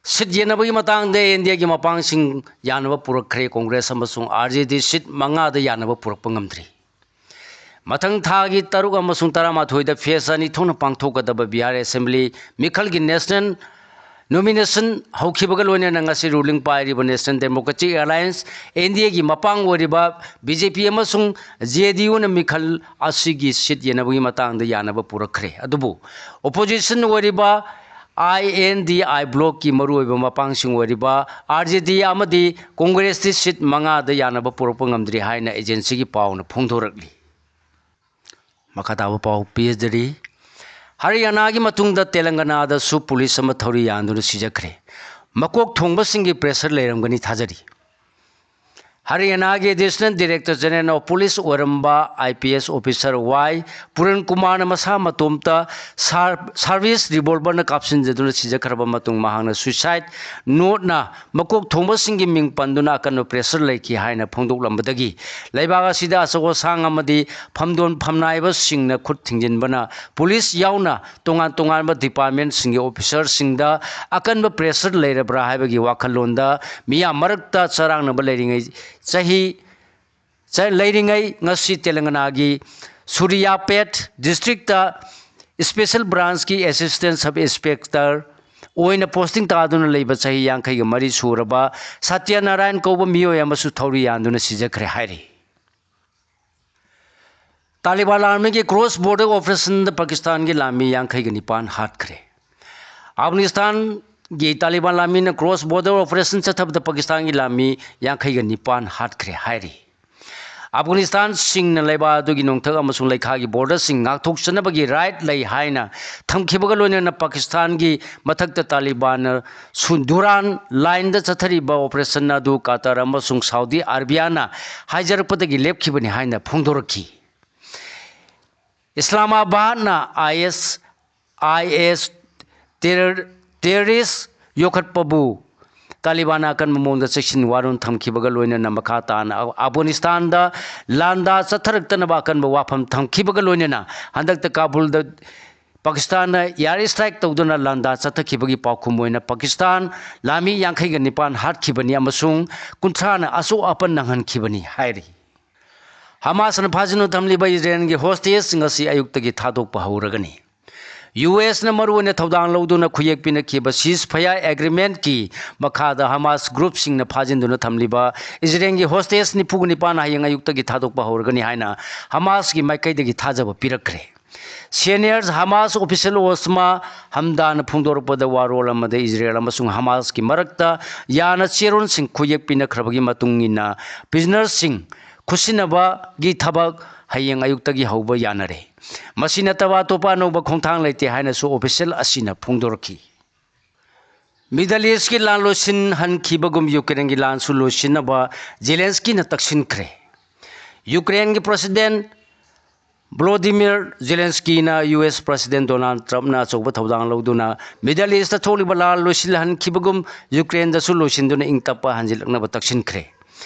ꯁꯤꯠ ꯌꯦꯟꯅꯕꯒꯤ ꯃꯇꯥꯡꯗ ꯑꯦꯟ ꯗꯤ ꯑꯦꯒꯤ ꯃꯄꯥꯡꯁꯤꯡ ꯌꯥꯅꯕ ꯄꯨꯔꯛꯈ꯭ꯔꯦ꯫ ꯀꯣꯡꯒ꯭ꯔꯦꯁ ꯑꯃꯁꯨꯡ ꯑꯥꯔ ꯖꯦ ꯗꯤ ꯁꯤꯠ ꯃꯉꯥꯗ ꯌꯥꯅꯕ ꯄꯨꯔꯛꯄ ꯉꯝꯗ꯭ꯔꯤ꯫ ꯃꯊꯪ ꯊꯥꯒꯤ ꯇꯔꯨꯛ ꯑꯃꯁꯨꯡ ꯇꯔꯥꯃꯥꯊꯣꯏꯗ ꯐꯦꯁ ꯑꯅꯤ ꯊꯣꯛꯅ ꯄꯥꯡꯊꯣꯛꯀꯗꯕ ꯕꯤꯍꯥꯔ ꯑꯦꯁꯦꯝꯕ꯭ꯂꯤ ꯃꯤꯈꯜꯒꯤ ꯅꯦꯁꯅꯦꯜ Nomination ꯍꯧꯈꯤꯕꯒ ꯂꯣꯏꯅꯅ ꯉꯁꯤ ruling ꯄꯥꯏꯔꯤꯕ National Democratic Alliance, N D A ꯒꯤ ꯃꯄꯥꯡ ꯑꯣꯏꯔꯤꯕ B J P ꯑꯃꯁꯨꯡ J D U ꯅ ꯃꯤꯈꯜ ꯑꯁꯤꯒꯤ seat ꯌꯦꯟꯅꯕꯒꯤ ꯃꯇꯥꯡꯗ ꯌꯥꯅꯕ ꯄꯨꯔꯛꯈ꯭ꯔꯦ꯫ ꯑꯗꯨꯕꯨ opposition ꯑꯣꯏꯔꯤꯕ I N D I bloc ꯀꯤ ꯃꯔꯨꯑꯣꯏꯕ ꯃꯄꯥꯡꯁꯤꯡ ꯑꯣꯏꯔꯤꯕ R J D ꯑꯃꯗꯤ Congress ꯇꯤ seat ꯃꯉꯥꯗ ꯌꯥꯅꯕ ꯄꯨꯔꯛꯄ ꯉꯝꯗ꯭ꯔꯤ ꯍꯥꯏꯅ agency ꯒꯤ ꯄꯥꯎꯅ ꯐꯣꯡꯗꯣꯔꯛꯂꯤ꯫ ꯃꯈꯥ ꯇꯥꯕ ꯄꯥꯎ ꯄꯤꯖꯔꯤ꯫ ꯍꯔꯤꯌꯥꯅꯥꯒꯤ ꯃꯇꯨꯡꯗ ꯇꯦꯂꯪꯒꯅꯥꯗꯁꯨ police ꯑꯃ ꯊꯧꯔꯤ ꯌꯥꯟꯗꯨꯅ ꯁꯤꯖꯈ꯭ꯔꯦ꯫ ꯃꯀꯣꯛ ꯊꯣꯡꯕꯁꯤꯡꯒꯤ pressure ꯂꯩꯔꯝꯒꯅꯤ ꯊꯥꯖꯔꯤ꯫ ꯍꯔꯤꯌꯥꯅꯥꯒꯤ Additional Director General of Police ꯑꯣꯏꯔꯝꯕ I P S officer Y ꯄꯨꯔꯟ ꯀꯨꯃꯥꯔꯅ ꯃꯁꯥ ꯃꯇꯣꯝꯇ ꯁꯥꯔ-, service revolver ꯅ ꯀꯥꯞꯁꯤꯟꯖꯗꯨꯅ ꯁꯤꯖꯈ꯭ꯔꯕ ꯃꯇꯨꯡ ꯃꯍꯥꯛꯅ suicide note ꯅ ꯃꯀꯣꯛ ꯊꯣꯡꯕꯁꯤꯡꯒꯤ ꯃꯤꯡ ꯄꯟꯗꯨꯅ ꯑꯀꯟꯕ pressure ꯂꯩꯈꯤ ꯍꯥꯏꯅ ꯐꯣꯡꯗꯣꯛꯂꯝꯕꯗꯒꯤ ꯂꯩꯕꯥꯛ ꯑꯁꯤꯗ ꯑꯆꯧ ꯑꯁꯥꯡ ꯑꯃꯗꯤ ꯐꯝꯗꯣꯟ ꯐꯝꯅꯥꯏꯕꯁꯤꯡꯅ ꯈꯨꯠ ꯊꯤꯡꯖꯤꯟꯕꯅ police ꯌꯥꯎꯅ ꯇꯣꯉꯥꯟ ꯇꯣꯉꯥꯟꯕ department ꯁꯤꯡꯒꯤ officer ꯁꯤꯡꯗ ꯑꯀꯟꯕ pressure ꯂꯩꯔꯕ꯭ꯔꯥ ꯍꯥꯏꯕꯒꯤ ꯋꯥꯈꯜꯂꯣꯟꯗ ꯃꯤꯌꯥꯝ ꯃꯔꯛꯇ ꯆꯔꯥꯡꯅꯕ ꯂꯩꯔꯤꯉꯩ ꯆꯍꯤ ꯆ-, ꯂꯩꯔꯤꯉꯩ ꯉꯁꯤ ꯇꯦꯂꯪꯒꯅꯥꯒꯤ ꯁꯨꯔꯤꯌꯥꯄꯦꯠ district ꯇ Special Branch ꯀꯤ Assistant Sub Inspector ꯑꯣꯏꯅ posting ꯇꯥꯗꯨꯅ ꯂꯩꯕ ꯆꯍꯤ ꯌꯥꯡꯈꯩꯒ ꯃꯔꯤ ꯁꯨꯔꯕ ꯁꯇ꯭ꯌꯅꯥꯔꯥꯌꯟ ꯀꯧꯕ ꯃꯤꯑꯣꯏ ꯑꯃꯁꯨ ꯊꯧꯔꯤ ꯌꯥꯟꯗꯨꯅ ꯁꯤꯖꯈ꯭ꯔꯦ ꯍꯥꯏꯔꯤ꯫ ꯇꯥꯂꯤꯕꯥꯟ army ꯒꯤ cross border operation ꯗ ꯄꯥꯀꯤꯁꯇꯥꯟꯒꯤ ꯂꯥꯟꯃꯤ ꯌꯥꯡꯈꯩꯒ ꯅꯤꯄꯥꯟ ꯍꯥꯠꯈ꯭ꯔꯦ꯫ ꯑꯐꯒꯥꯅꯤꯁꯇꯥꯟꯒꯤ ꯇꯥꯂꯤꯕꯥꯟ ꯂꯥꯟꯃꯤꯅ cross border operation ꯆꯠꯊꯕꯗ ꯄꯥꯀꯤꯁꯇꯥꯟꯒꯤ ꯂꯥꯟꯃꯤ ꯌꯥꯡꯈꯩꯒ ꯅꯤꯄꯥꯟ ꯍꯥꯠꯈ꯭ꯔꯦ ꯍꯥꯏꯔꯤ꯫ ꯑꯐꯒꯥꯅꯤꯁꯇꯥꯟ ꯁꯤꯡꯅ ꯂꯩꯕꯥꯛ ꯑꯗꯨꯒꯤ ꯅꯣꯡꯊꯛ ꯑꯃꯁꯨꯡ ꯂꯩꯈꯥꯒꯤ border ꯁꯤꯡ ꯉꯥꯛꯊꯣꯛꯆꯅꯕꯒꯤ right ꯂꯩ ꯍꯥꯏꯅ ꯊꯝꯈꯤꯕꯒ ꯂꯣꯏꯅꯅ ꯄꯥꯀꯤꯁꯇꯥꯟꯒꯤ ꯃꯊꯛꯇ ꯇꯥꯂꯤꯕꯥꯟꯅ ꯁꯨ-, ꯗꯨꯔꯥꯟ line ꯗ ꯆꯠꯊꯔꯤꯕ operation ꯑꯗꯨ ꯀꯇꯔ ꯑꯃꯁꯨꯡ ꯁꯥꯎꯗꯤ ꯑꯔꯕꯤꯌꯥꯅ ꯍꯥꯏꯖꯔꯛꯄꯗꯒꯤ ꯂꯦꯞꯈꯤꯕꯅꯤ ꯍꯥꯏꯅ ꯐꯣꯡꯗꯣꯔꯛꯈꯤ꯫ ꯏꯁꯂꯥꯃꯥꯕꯥꯗꯅ I S, I S terror-, terrorist ꯌꯣꯛꯈꯠꯄꯕꯨ ꯇꯥꯂꯤꯕꯥꯟꯅ ꯑꯀꯟꯕ ꯃꯑꯣꯡꯗ ꯆꯦꯛꯁꯤꯟ ꯋꯥꯔꯣꯜ ꯊꯝꯈꯤꯕꯒ ꯂꯣꯏꯅꯅ ꯃꯈꯥ ꯇꯥꯅ ꯑꯐꯒꯥꯅꯤꯁꯇꯥꯟꯗ ꯂꯥꯟꯗꯥ ꯆꯠꯊꯔꯛꯇꯅꯕ ꯑꯀꯟꯕ ꯋꯥꯐꯝ ꯊꯝꯈꯤꯕꯒ ꯂꯣꯏꯅꯅ ꯍꯟꯗꯛꯇ ꯀꯥꯕꯨꯜꯗ ꯄꯥꯀꯤꯁꯇꯥꯟꯅ air strike ꯇꯧꯗꯨꯅ ꯂꯥꯟꯗꯥ ꯆꯠꯊꯈꯤꯕꯒꯤ ꯄꯥꯎꯈꯨꯝ ꯑꯣꯏꯅ ꯄꯥꯀꯤꯁꯇꯥꯟ ꯂꯥꯟꯃꯤ ꯌꯥꯡꯈꯩꯒ ꯅꯤꯄꯥꯟ ꯍꯥꯠꯈꯤꯕꯅꯤ ꯑꯃꯁꯨꯡ ꯀꯨꯟꯊ꯭ꯔꯥꯅ ꯑꯁꯣꯛ ꯑꯄꯟ ꯅꯪꯍꯟꯈꯤꯕꯅꯤ ꯍꯥꯏꯔꯤ꯫ ꯍꯃꯥꯁꯅ ꯐꯥꯖꯤꯟꯗꯨꯅ ꯊꯝꯂꯤꯕ ꯏꯖꯔꯦꯜꯒꯤ hostage ꯉꯁꯤ ꯑꯌꯨꯛꯇꯒꯤ ꯊꯥꯗꯣꯛꯄ ꯍꯧꯔꯒꯅꯤ꯫ ꯌꯨ ꯑꯦꯁꯅ ꯃꯔꯨꯑꯣꯏꯅ ꯊꯧꯗꯥꯡ ꯂꯧꯗꯨꯅ ꯈꯨꯌꯦꯛ ꯄꯤꯅꯈꯤꯕ ceasefire agreementꯀꯤ ꯃꯈꯥꯗ ꯍꯃꯥꯁ groupꯁꯤꯡꯅ ꯐꯥꯖꯤꯟꯗꯨꯅ ꯊꯝꯂꯤꯕ ꯏꯖꯔꯦꯜꯒꯤ hostage ꯅꯤꯐꯨꯒ ꯅꯤꯄꯥꯟ ꯍꯌꯦꯡ ꯑꯌꯨꯛꯇꯒꯤ ꯊꯥꯗꯣꯛꯄ ꯍꯧꯔꯒꯅꯤ ꯍꯥꯏꯅ ꯍꯃꯥꯁꯀꯤ ꯃꯥꯏꯀꯩꯗꯒꯤ ꯊꯥꯖꯕ ꯄꯤꯔꯛꯈ꯭ꯔꯦ꯫ Senior ꯍꯃꯥꯁ official ꯑꯣꯁꯃꯥ ꯍꯝꯗꯥꯅ ꯐꯣꯡꯗꯣꯔꯛꯄꯗ, ꯋꯥꯔꯣꯜ ꯑꯃꯗ ꯏꯖꯔꯦꯜ ꯑꯃꯁꯨꯡ ꯍꯃꯥꯁꯀꯤ ꯃꯔꯛꯇ ꯌꯥꯅ ꯆꯦꯔꯣꯜꯁꯤꯡ ꯈꯨꯌꯦꯛ ꯄꯤꯅꯈ꯭ꯔꯕꯒꯤ ꯃꯇꯨꯡ ꯏꯟꯅ prisonerꯁꯤꯡ ꯈꯨꯠꯁꯤꯟꯅꯕꯒꯤ ꯊꯕꯛ ꯍꯌꯦꯡ ꯑꯌꯨꯛꯇꯒꯤ ꯍꯧꯕ ꯌꯥꯅꯔꯦ꯫ ꯃꯁꯤ ꯅꯠꯇꯕ ꯑꯇꯣꯞꯄ ꯑꯅꯧꯕ ꯈꯣꯡꯊꯥꯡ ꯂꯩꯇꯦ ꯍꯥꯏꯅꯁꯨ official ꯑꯁꯤꯅ ꯐꯣꯡꯗꯣꯔꯛꯈꯤ꯫ Middle Eastꯀꯤ ꯂꯥꯟ ꯂꯣꯏꯁꯤꯟꯍꯟꯈꯤꯕꯒꯨꯝ ꯌꯨꯀ꯭ꯔꯦꯟꯒꯤ ꯂꯥꯟꯁꯨ ꯂꯣꯏꯁꯤꯟꯅꯕ ꯖꯦꯂꯦꯟꯁꯀꯤꯅ ꯇꯛꯁꯤꯟꯈ꯭ꯔꯦ꯫ ꯌꯨꯀ꯭ꯔꯦꯟꯒꯤ President Volodymyr Zelenskyꯅ ꯌꯨ ꯑꯦꯁ President Donald Trumpꯅ ꯑꯆꯧꯕ ꯊꯧꯗꯥꯡ ꯂꯧꯗꯨꯅ Middle Eastꯇ ꯊꯣꯛꯂꯤꯕ ꯂꯥꯟ ꯂꯣꯏꯁꯤꯜꯍꯟꯈꯤꯕꯒꯨꯝ ꯌꯨꯀ꯭ꯔꯦꯟꯗꯁꯨ ꯂꯣꯏꯁꯤꯟꯗꯨꯅ ꯏꯪ ꯇꯞꯄ ꯍꯟꯖꯤꯜꯂꯛꯅꯕ ꯇꯛꯁꯤꯟꯈ꯭ꯔꯦ꯫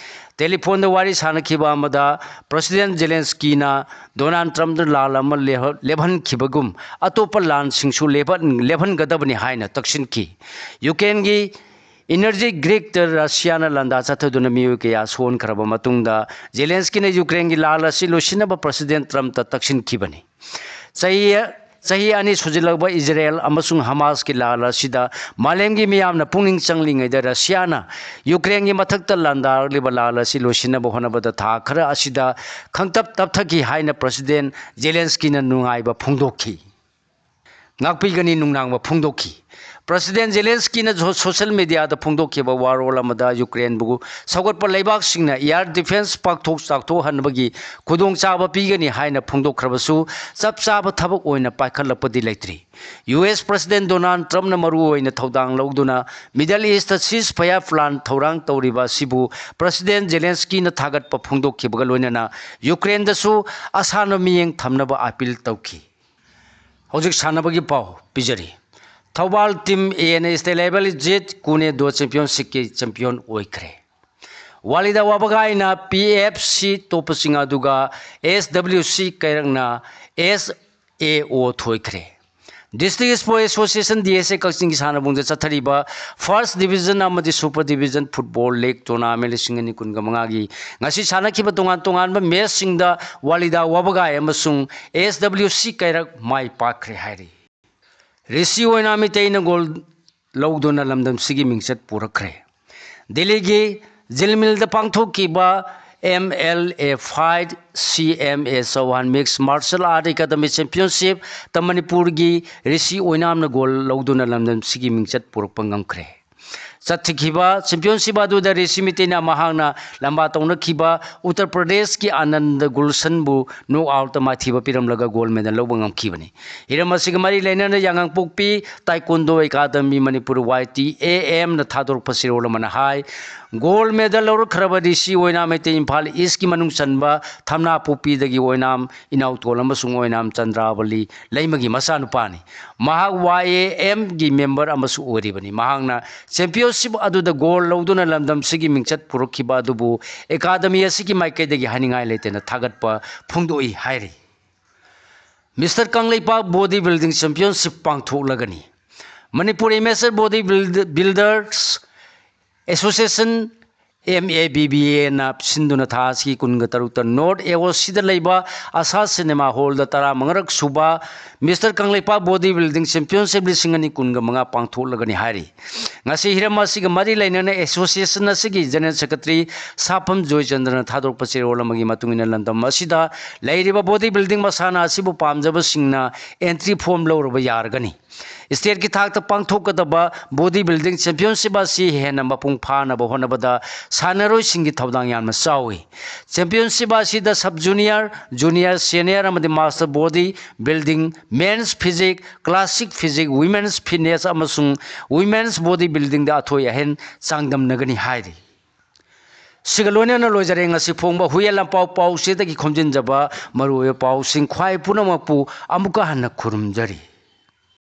Telephoneꯗ ꯋꯥꯔꯤ ꯁꯥꯅꯈꯤꯕ ꯑꯃꯗ President Zelenskyꯅ Donald Trumpꯅ ꯂꯥꯟ ꯑꯃ ꯂꯦꯞꯍ-, ꯂꯦꯞꯍꯟꯈꯤꯕꯒꯨꯝ ꯑꯇꯣꯞꯄ ꯂꯥꯟꯁꯤꯡꯁꯨ ꯂꯦꯞꯍꯟ-, ꯂꯦꯞꯍꯟꯒꯗꯕꯅꯤ ꯍꯥꯏꯅ ꯇꯛꯁꯤꯟꯈꯤ꯫ ꯌꯨꯀ꯭ꯔꯦꯟꯒꯤ energy gridꯇ ꯔꯁꯤꯌꯥꯅ ꯂꯥꯟꯗꯥ ꯆꯠꯊꯗꯨꯅ ꯃꯤꯑꯣꯏ ꯀꯌꯥ ꯁꯣꯛꯍꯟꯈ꯭ꯔꯕ ꯃꯇꯨꯡꯗ ꯖꯦꯂꯦꯟꯁꯀꯤꯅ ꯌꯨꯀ꯭ꯔꯦꯟꯒꯤ ꯂꯥꯟ ꯑꯁꯤ ꯂꯣꯏꯁꯤꯟꯅꯕ President Trumpꯇ ꯇꯛꯁꯤꯟꯈꯤꯕꯅꯤ꯫ ꯆꯍꯤ, ꯆꯍꯤ ꯑꯅꯤ ꯁꯨꯖꯤꯜꯂꯛꯄ ꯏꯖꯔꯦꯜ ꯑꯃꯁꯨꯡ ꯍꯃꯥꯁꯀꯤ ꯂꯥꯟ ꯑꯁꯤꯗ ꯃꯥꯂꯦꯝꯒꯤ ꯃꯤꯌꯥꯝꯅ ꯄꯨꯛꯅꯤꯡ ꯆꯪꯂꯤꯉꯩꯗ ꯔꯁꯤꯌꯥꯅ ꯌꯨꯀ꯭ꯔꯦꯟꯒꯤ ꯃꯊꯛꯇ ꯂꯥꯟꯗꯥꯔꯛꯂꯤꯕ ꯂꯥꯟ ꯑꯁꯤ ꯂꯣꯏꯁꯤꯟꯅꯕ ꯍꯣꯠꯅꯕꯗ ꯊꯥ ꯈꯔ ꯑꯁꯤꯗ ꯈꯪꯇꯞ ꯇꯞꯊꯈꯤ ꯍꯥꯏꯅ President ꯖꯦꯂꯦꯟꯁꯀꯤꯅ ꯅꯨꯡꯉꯥꯏꯕ ꯐꯣꯡꯗꯣꯛꯈꯤ꯫ ꯉꯥꯛꯄꯤꯒꯅꯤ ꯅꯨꯡꯅꯥꯡꯕ ꯐꯣꯡꯗꯣꯛꯈꯤ꯫ President ꯖꯦꯂꯦꯟꯁꯀꯤꯅ ꯁꯣ-, social mediaꯗ ꯐꯣꯡꯗꯣꯛꯈꯤꯕ ꯋꯥꯔꯣꯜ ꯑꯃꯗ ꯌꯨꯀ꯭ꯔꯦꯟꯕꯨ ꯁꯧꯒꯠꯄ ꯂꯩꯕꯥꯛꯁꯤꯡꯅ air defence ꯄꯥꯛꯊꯣꯛ ꯆꯥꯎꯊꯣꯛꯍꯟꯕꯒꯤ ꯈꯨꯗꯣꯡꯆꯥꯕ ꯄꯤꯒꯅꯤ ꯍꯥꯏꯅ ꯐꯣꯡꯗꯣꯛꯈ꯭ꯔꯕꯁꯨ ꯆꯞ ꯆꯥꯕ ꯊꯕꯛ ꯑꯣꯏꯅ ꯄꯥꯏꯈꯠꯂꯛꯄꯗꯤ ꯂꯩꯇ꯭ꯔꯤ꯫ ꯌꯨ ꯑꯦꯁ President Donald Trumpꯅ ꯃꯔꯨꯑꯣꯏꯅ ꯊꯧꯗꯥꯡ ꯂꯧꯗꯨꯅ Middle Eastꯇ ceasefire plan ꯊꯧꯔꯥꯡ ꯇꯧꯔꯤꯕ ꯑꯁꯤꯕꯨ President ꯖꯦꯂꯦꯟꯁꯀꯤꯅ ꯊꯥꯒꯠꯄ ꯐꯣꯡꯗꯣꯛꯈꯤꯕꯒ ꯂꯣꯏꯅꯅ ꯌꯨꯀ꯭ꯔꯦꯟꯗꯁꯨ ꯑꯁꯥꯟꯕ ꯃꯤꯠꯌꯦꯡ ꯊꯝꯅꯕ appeal ꯇꯧꯈꯤ꯫ ꯍꯧꯖꯤꯛ ꯁꯥꯟꯅꯕꯒꯤ ꯄꯥꯎ ꯄꯤꯖꯔꯤ꯫ ꯊꯧꯕꯥꯜ team A N A state level Jeet Kune Do championshipꯀꯤ champion ꯑꯣꯏꯈ꯭ꯔꯦ꯫ ꯋꯥꯂꯤꯗꯥ ꯋꯥꯕꯒꯥꯏꯅ ꯄꯤ ꯑꯦꯐ ꯁꯤ ꯇꯣꯞꯄꯁꯤꯡ ꯑꯗꯨꯒ ꯑꯦꯁ ꯗꯕ꯭ꯂꯤꯎ ꯁꯤ ꯀꯩꯔꯛꯅ ꯑꯦꯁ ꯑꯦ ꯑꯣ ꯊꯣꯏꯈ꯭ꯔꯦ꯫ District Sports Association, D S ꯑꯦ, ꯀꯛꯆꯤꯡꯒꯤ ꯁꯥꯟꯅꯕꯨꯡꯗ ꯆꯠꯊꯔꯤꯕ first division ꯑꯃꯗꯤ super division football league tournament ꯂꯤꯁꯤꯡ ꯑꯅꯤ ꯀꯨꯟꯒ ꯃꯉꯥꯒꯤ ꯉꯁꯤ ꯁꯥꯟꯅꯈꯤꯕ ꯇꯣꯉꯥꯟ ꯇꯣꯉꯥꯟꯕ matchꯁꯤꯡꯗ ꯋꯥꯂꯤꯗꯥ ꯋꯥꯕꯒꯥꯏ ꯑꯃꯁꯨꯡ ꯑꯦꯁ ꯗꯕ꯭ꯂꯤꯎ ꯁꯤ ꯀꯩꯔꯛ ꯃꯥꯏ ꯄꯥꯛꯈ꯭ꯔꯦ ꯍꯥꯏꯔꯤ꯫ ꯔꯤꯁꯤ ꯑꯣꯏꯅꯥꯝ ꯃꯩꯇꯩꯅ ꯒꯣꯜ ꯂꯧꯗꯨꯅ ꯂꯝꯗꯝꯁꯤꯒꯤ ꯃꯤꯡꯆꯠ ꯄꯨꯔꯛꯈ꯭ꯔꯦ꯫ ꯗꯦꯜꯂꯤꯒꯤ ꯖꯤꯜꯃꯤꯜꯗ ꯄꯥꯡꯊꯣꯛꯈꯤꯕ M L A five C M A Chauhan Mixed Martial Art Academy Championship ꯇ ꯃꯅꯤꯄꯨꯔꯒꯤ ꯔꯤꯁꯤ ꯑꯣꯏꯅꯥꯝꯅ ꯒꯣꯜ ꯂꯧꯗꯨꯅ ꯂꯝꯗꯝꯁꯤꯒꯤ ꯃꯤꯡꯆꯠ ꯄꯨꯔꯛꯄ ꯉꯝꯈ꯭ꯔꯦ꯫ ꯆꯠꯊꯈꯤꯕ ꯆꯦꯝꯄꯤꯌꯟꯁꯤꯞ ꯑꯗꯨꯗ ꯔꯤꯁꯤ ꯃꯩꯇꯩꯅ ꯃꯍꯥꯛꯅ ꯂꯝꯕꯥ ꯇꯧꯅꯈꯤꯕ ꯎꯠꯇꯔ ꯄ꯭ꯔꯗꯦꯁꯀꯤ ꯑꯥꯅꯟꯗ ꯒꯨꯜꯁꯟꯕꯨ ꯅꯣꯛ ꯑꯥꯎꯠꯇ ꯃꯥꯏꯊꯤꯕ ꯄꯤꯔꯝꯂꯒ ꯒꯣꯜ ꯃꯦꯗꯜ ꯂꯧꯕ ꯉꯝꯈꯤꯕꯅꯤ꯫ ꯍꯤꯔꯝ ꯑꯁꯤꯒ ꯃꯔꯤ ꯂꯩꯅꯅ Yangangpokpi taekwondo academy Manipur, Y T A M, ꯅ ꯊꯥꯗꯣꯔꯛꯄ ꯆꯦꯔꯣꯜ ꯑꯃꯅ ꯍꯥꯏ, ꯒꯣꯜ ꯃꯦꯗꯜ ꯂꯧꯔꯛꯈ꯭ꯔꯕ ꯔꯤꯁꯤ ꯑꯣꯏꯅꯥꯝ ꯃꯩꯇꯩ ꯏꯝꯐꯥꯜ ꯏꯁꯀꯤ ꯃꯅꯨꯡ ꯆꯟꯕ ꯊꯝꯅꯥꯄꯣꯛꯄꯤꯗꯒꯤ ꯑꯣꯏꯅꯥꯝ ꯏꯅꯥꯎꯇꯣꯟ ꯑꯃꯁꯨꯡ ꯑꯣꯏꯅꯥꯝ ꯆꯟꯗ꯭ꯔꯥꯕꯂꯤ ꯂꯩꯃꯒꯤ ꯃꯆꯥꯅꯨꯄꯥꯅꯤ꯫ ꯃꯍꯥꯛ Y A M ꯒꯤ ꯃꯦꯝꯕꯔ ꯑꯃꯁꯨ ꯑꯣꯏꯔꯤꯕꯅꯤ꯫ ꯃꯍꯥꯛꯅ ꯆꯦꯝꯄꯤꯌꯟꯁꯤꯞ ꯑꯗꯨꯗ ꯒꯣꯜ ꯂꯧꯗꯨꯅ ꯂꯝꯗꯝꯁꯤꯒꯤ ꯃꯤꯡꯆꯠ ꯄꯨꯔꯛꯈꯤꯕ ꯑꯗꯨꯕꯨ ꯑꯦꯀꯥꯗꯃꯤ ꯑꯁꯤꯒꯤ ꯃꯥꯏꯀꯩꯗꯒꯤ ꯍꯥꯏꯅꯤꯡꯉꯥꯏ ꯂꯩꯇꯅ ꯊꯥꯒꯠꯄ ꯐꯣꯡꯗꯣꯛꯏ ꯍꯥꯏꯔꯤ꯫ Mister Kangleipak body building championship ꯄꯥꯡꯊꯣꯛꯂꯒꯅꯤ꯫ Manipur amateur body build-, builders association, M A B B A ꯅ ꯁꯤꯟꯗꯨꯅ ꯊꯥ ꯑꯁꯤꯒꯤ ꯀꯨꯟꯒ ꯇꯔꯨꯛꯇ ꯅꯣꯔꯠ A O C ꯗ ꯂꯩꯕ ꯑꯁꯥ ꯁꯤꯅꯦꯃꯥ ꯍꯣꯜꯗ ꯇꯔꯥꯃꯉꯥꯔꯛ ꯁꯨꯕ mister Kangleipak body building championship ꯂꯤꯁꯤꯡ ꯑꯅꯤ ꯀꯨꯟꯒ ꯃꯉꯥ ꯄꯥꯡꯊꯣꯛꯂꯒꯅꯤ ꯍꯥꯏꯔꯤ꯫ ꯉꯁꯤ ꯍꯤꯔꯝ ꯑꯁꯤꯒ ꯃꯔꯤ ꯂꯩꯅꯅ ꯑꯦꯁꯣꯁꯤꯌꯦꯁꯟ ꯑꯁꯤꯒꯤ ꯖꯦꯅꯔꯦꯜ ꯁꯦꯀ꯭ꯔꯦꯇꯔꯤ ꯁꯥꯐꯝ ꯖꯣꯏꯆꯟꯗ꯭ꯔꯅ ꯊꯥꯗꯣꯔꯛꯄ ꯆꯦꯔꯣꯜ ꯑꯃꯒꯤ ꯃꯇꯨꯡ ꯏꯟꯅ ꯂꯝꯗꯝ ꯑꯁꯤꯗ ꯂꯩꯔꯤꯕ ꯕꯣꯗꯤ ꯕꯤꯜꯗꯤꯡ ꯃꯁꯥꯟꯅ ꯑꯁꯤꯕꯨ ꯄꯥꯝꯖꯕꯁꯤꯡꯅ ꯑꯦꯟꯇ꯭ꯔꯤ ꯐꯣꯔꯝ ꯂꯧꯔꯕ ꯌꯥꯔꯒꯅꯤ꯫ ꯁ꯭ꯇꯦꯠꯀꯤ ꯊꯥꯛꯇ ꯄꯥꯡꯊꯣꯛꯀꯗꯕ ꯕꯣꯗꯤ ꯕꯤꯜꯗꯤꯡ ꯆꯦꯝꯄꯤꯌꯟꯁꯤꯞ ꯑꯁꯤ ꯍꯦꯟꯅ ꯃꯄꯨꯡ ꯐꯥꯅꯕ ꯍꯣꯠꯅꯕꯗ ꯁꯥꯟꯅꯔꯣꯏꯁꯤꯡꯒꯤ ꯊꯧꯗꯥꯡ ꯌꯥꯝꯅ ꯆꯥꯎꯏ꯫ ꯆꯦꯝꯄꯤꯌꯟꯁꯤꯞ ꯑꯁꯤꯗ ꯁꯕ ꯖꯨꯅꯤꯌꯔ, ꯖꯨꯅꯤꯌꯔ, ꯁꯦꯅꯤꯌꯔ ꯑꯃꯗꯤ master body building, men's physique, classic physique, women's fitness ꯑꯃꯁꯨꯡ ꯋꯤꯃꯦꯟꯁ ꯕꯣꯗꯤ ꯕꯤꯜꯗꯤꯡꯗ ꯑꯊꯣꯏ ꯑꯍꯦꯟ ꯆꯥꯡꯗꯝꯅꯒꯅꯤ ꯍꯥꯏꯔꯤ꯫ ꯁꯤꯒ ꯂꯣꯏꯅꯅ ꯂꯣꯏꯖꯔꯦ ꯉꯁꯤ ꯐꯣꯡꯕ ꯍꯨꯏꯌꯦꯟ ꯂꯥꯟꯄꯥꯎ ꯄꯥꯎꯆꯦꯗꯒꯤ ꯈꯣꯝꯖꯤꯟꯖꯕ ꯃꯔꯨꯑꯣꯏꯕ ꯄꯥꯎꯁꯤꯡ꯫ ꯈ꯭ꯋꯥꯏ ꯄꯨꯝꯅꯃꯛꯄꯨ ꯑꯃꯨꯛꯀ ꯍꯟꯅ ꯈꯨꯔꯨꯝꯖꯔꯤ꯫